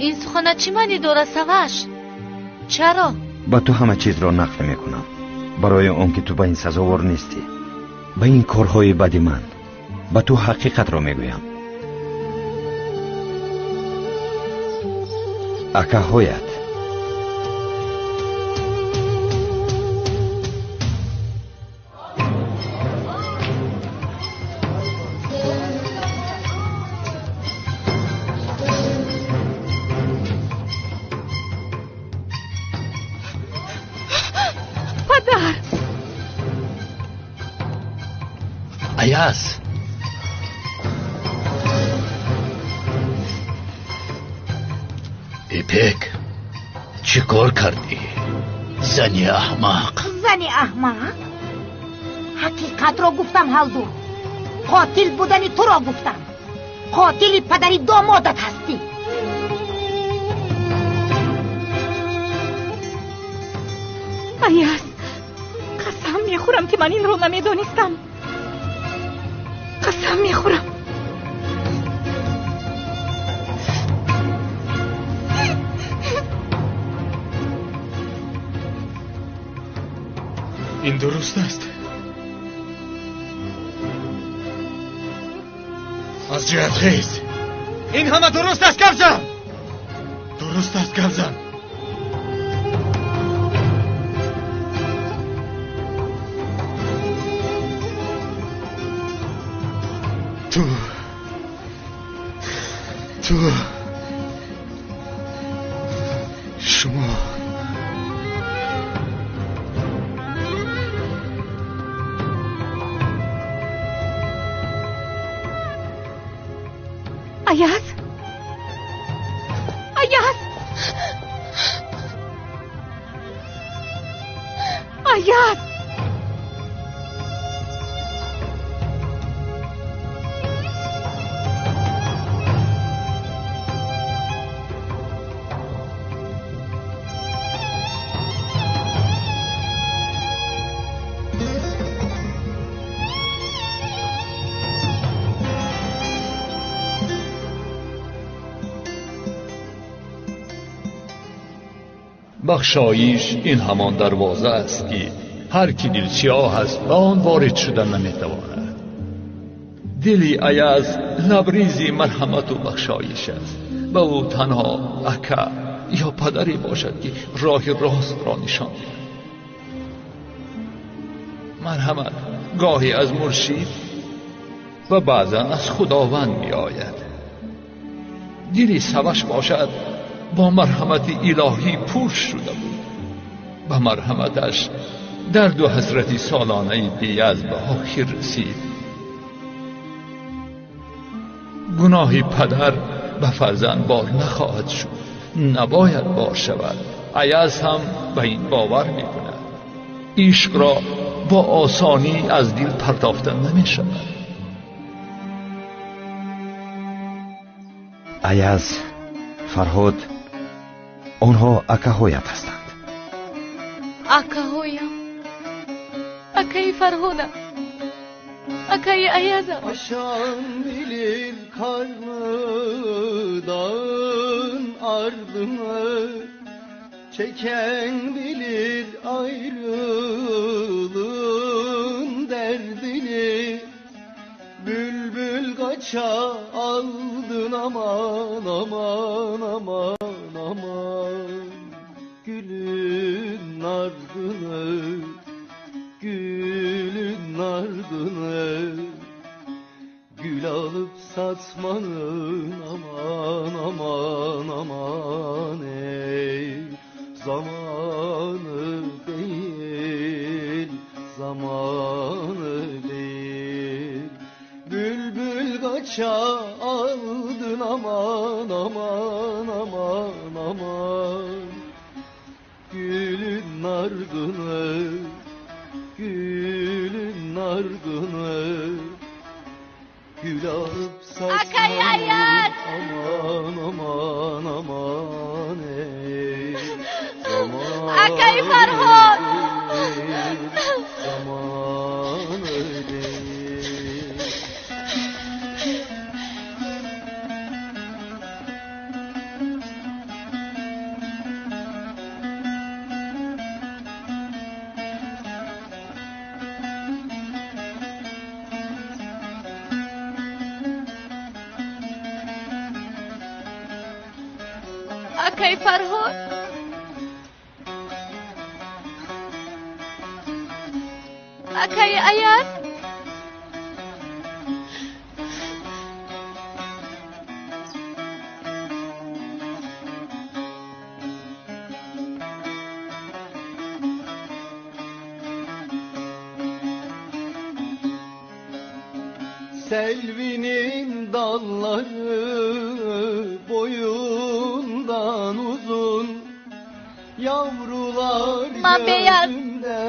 Ин сухана чӣ маънӣ дорад, Саваш? Чаро? Ба ту ҳама чизро нақл мекунам, барои он ки ту ба ин сазовор нестӣ, ба ин корҳои бади ман. Ба ту ҳақиқатро мегӯям. Акаҳоят Падар! Аяз! Ипек, чӣ кор кардӣ? Зани аҳмақ! Зани аҳмақ? Ҳақиқатро гуфтам, Ҳалдун. Қотил будани туро гуфтам. Қотили падари домодат ҳастӣ. Аяз, қасам мехӯрам, ки ман инро намедонистам. Қасам мехӯрам. Ин дуруст аст. Аз ҷоят хез. Ин ҳама дуруст аст, гап зан. Дуруст аст, гап зан. Ту шумо Аяз! Аяз! Аяз! Бахшоиш ин ҳамон дарвоза аст, ки ҳар ки дилсиёҳ аст, ба он ворид шуда наметавонад. Дили Аяз лабризи марҳамату бахшоиш аст. Ба ӯ танҳо ака ё падаре бошад, ки роҳи ростро нишон диҳад. Марҳамат гоҳе аз муршид ва баъзан аз Худованд меояд. Дили Саваш бошад бо марҳамати илоҳӣ пур шуда буд. Ба марҳаматаш дарду ҳасрати солонаи Бияз ба охир расид. Гуноҳи падар ба фарзанд бор нахоҳад шуд, набояд бор шавад. Аяз ҳам ба ин бовар мекунад. Ишқро бо осонӣ аз дил партофта намешавад. Аяз, Фарҳод, онҳо акаҳоят ҳастанд. Акаҳоям, акаи Фарҳодам, акаи Аязам. Aşan bilir karlı dağın ardını, çeken bilir ayrılığın derdini. Bülbül kaça aldın aman aman aman aman. Gülün ardını, gülün ardını. Gül alıp satmanın aman aman aman ey. Zamanı değil, zamanı değil. Bülbül kaça aldın aman aman aman aman. Gülün ardını, gülün ardını. Gül alıp satmanın aman aman aman ey. Akay Farhod! Zamanı değil. Акай Фарҳод. Акай Аяз. Selvinin dalları boyundan uzun, yavrular gözümde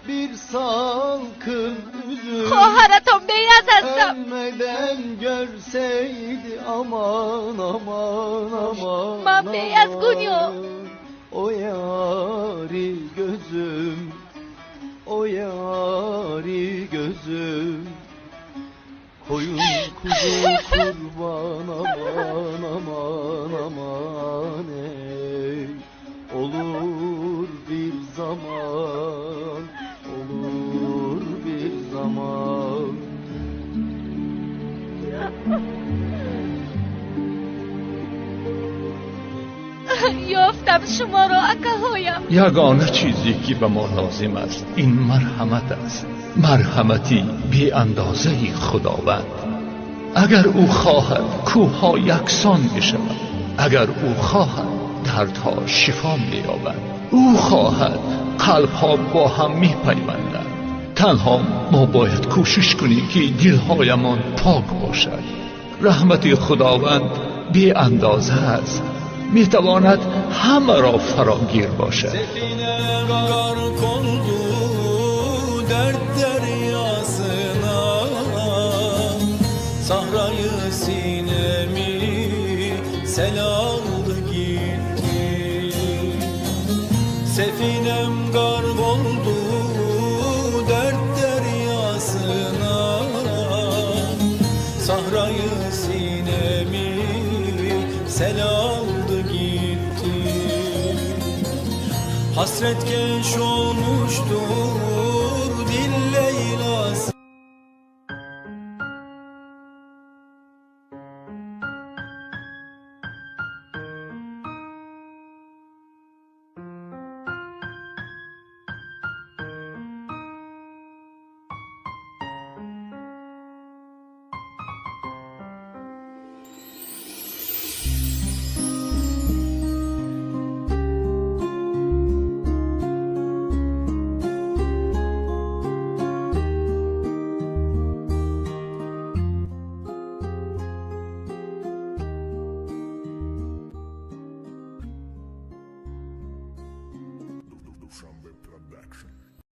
bir salkım üzüm. Хоҳаратон беяз ҳастам. Ölmeden görseydi aman aman aman. Ман беяз гунё. O yari gözüm, o yari gözüm. Koyun kuzu kurban aman aman aman ey. Olur bir zaman, olur bir zaman. Ёфтам шуморо, акаҳоям. Ягона чизе ки ба мо лозим аст ин марҳамат аст, марҳамати беандозаи Худованд. Агар ӯ хоҳад кӯҳҳо яксон мешаванд, агар ӯ хоҳад дардҳо шифо меёбанд, ӯ хоҳад қалбҳо бо ҳам мепайванданд. Танҳо мо бояд кӯшиш кунем ки дилҳоямон пок бошад. Раҳмати Худованд беандоза аст, метавонад ҳамаро фарогир бошад. Dert deryasına, sahrayı sinemi sel aldı gitti. Sefinem gark oldu dert deryasına, sahrayı sinemi sel aldı gitti. Hasretkeş olmuştum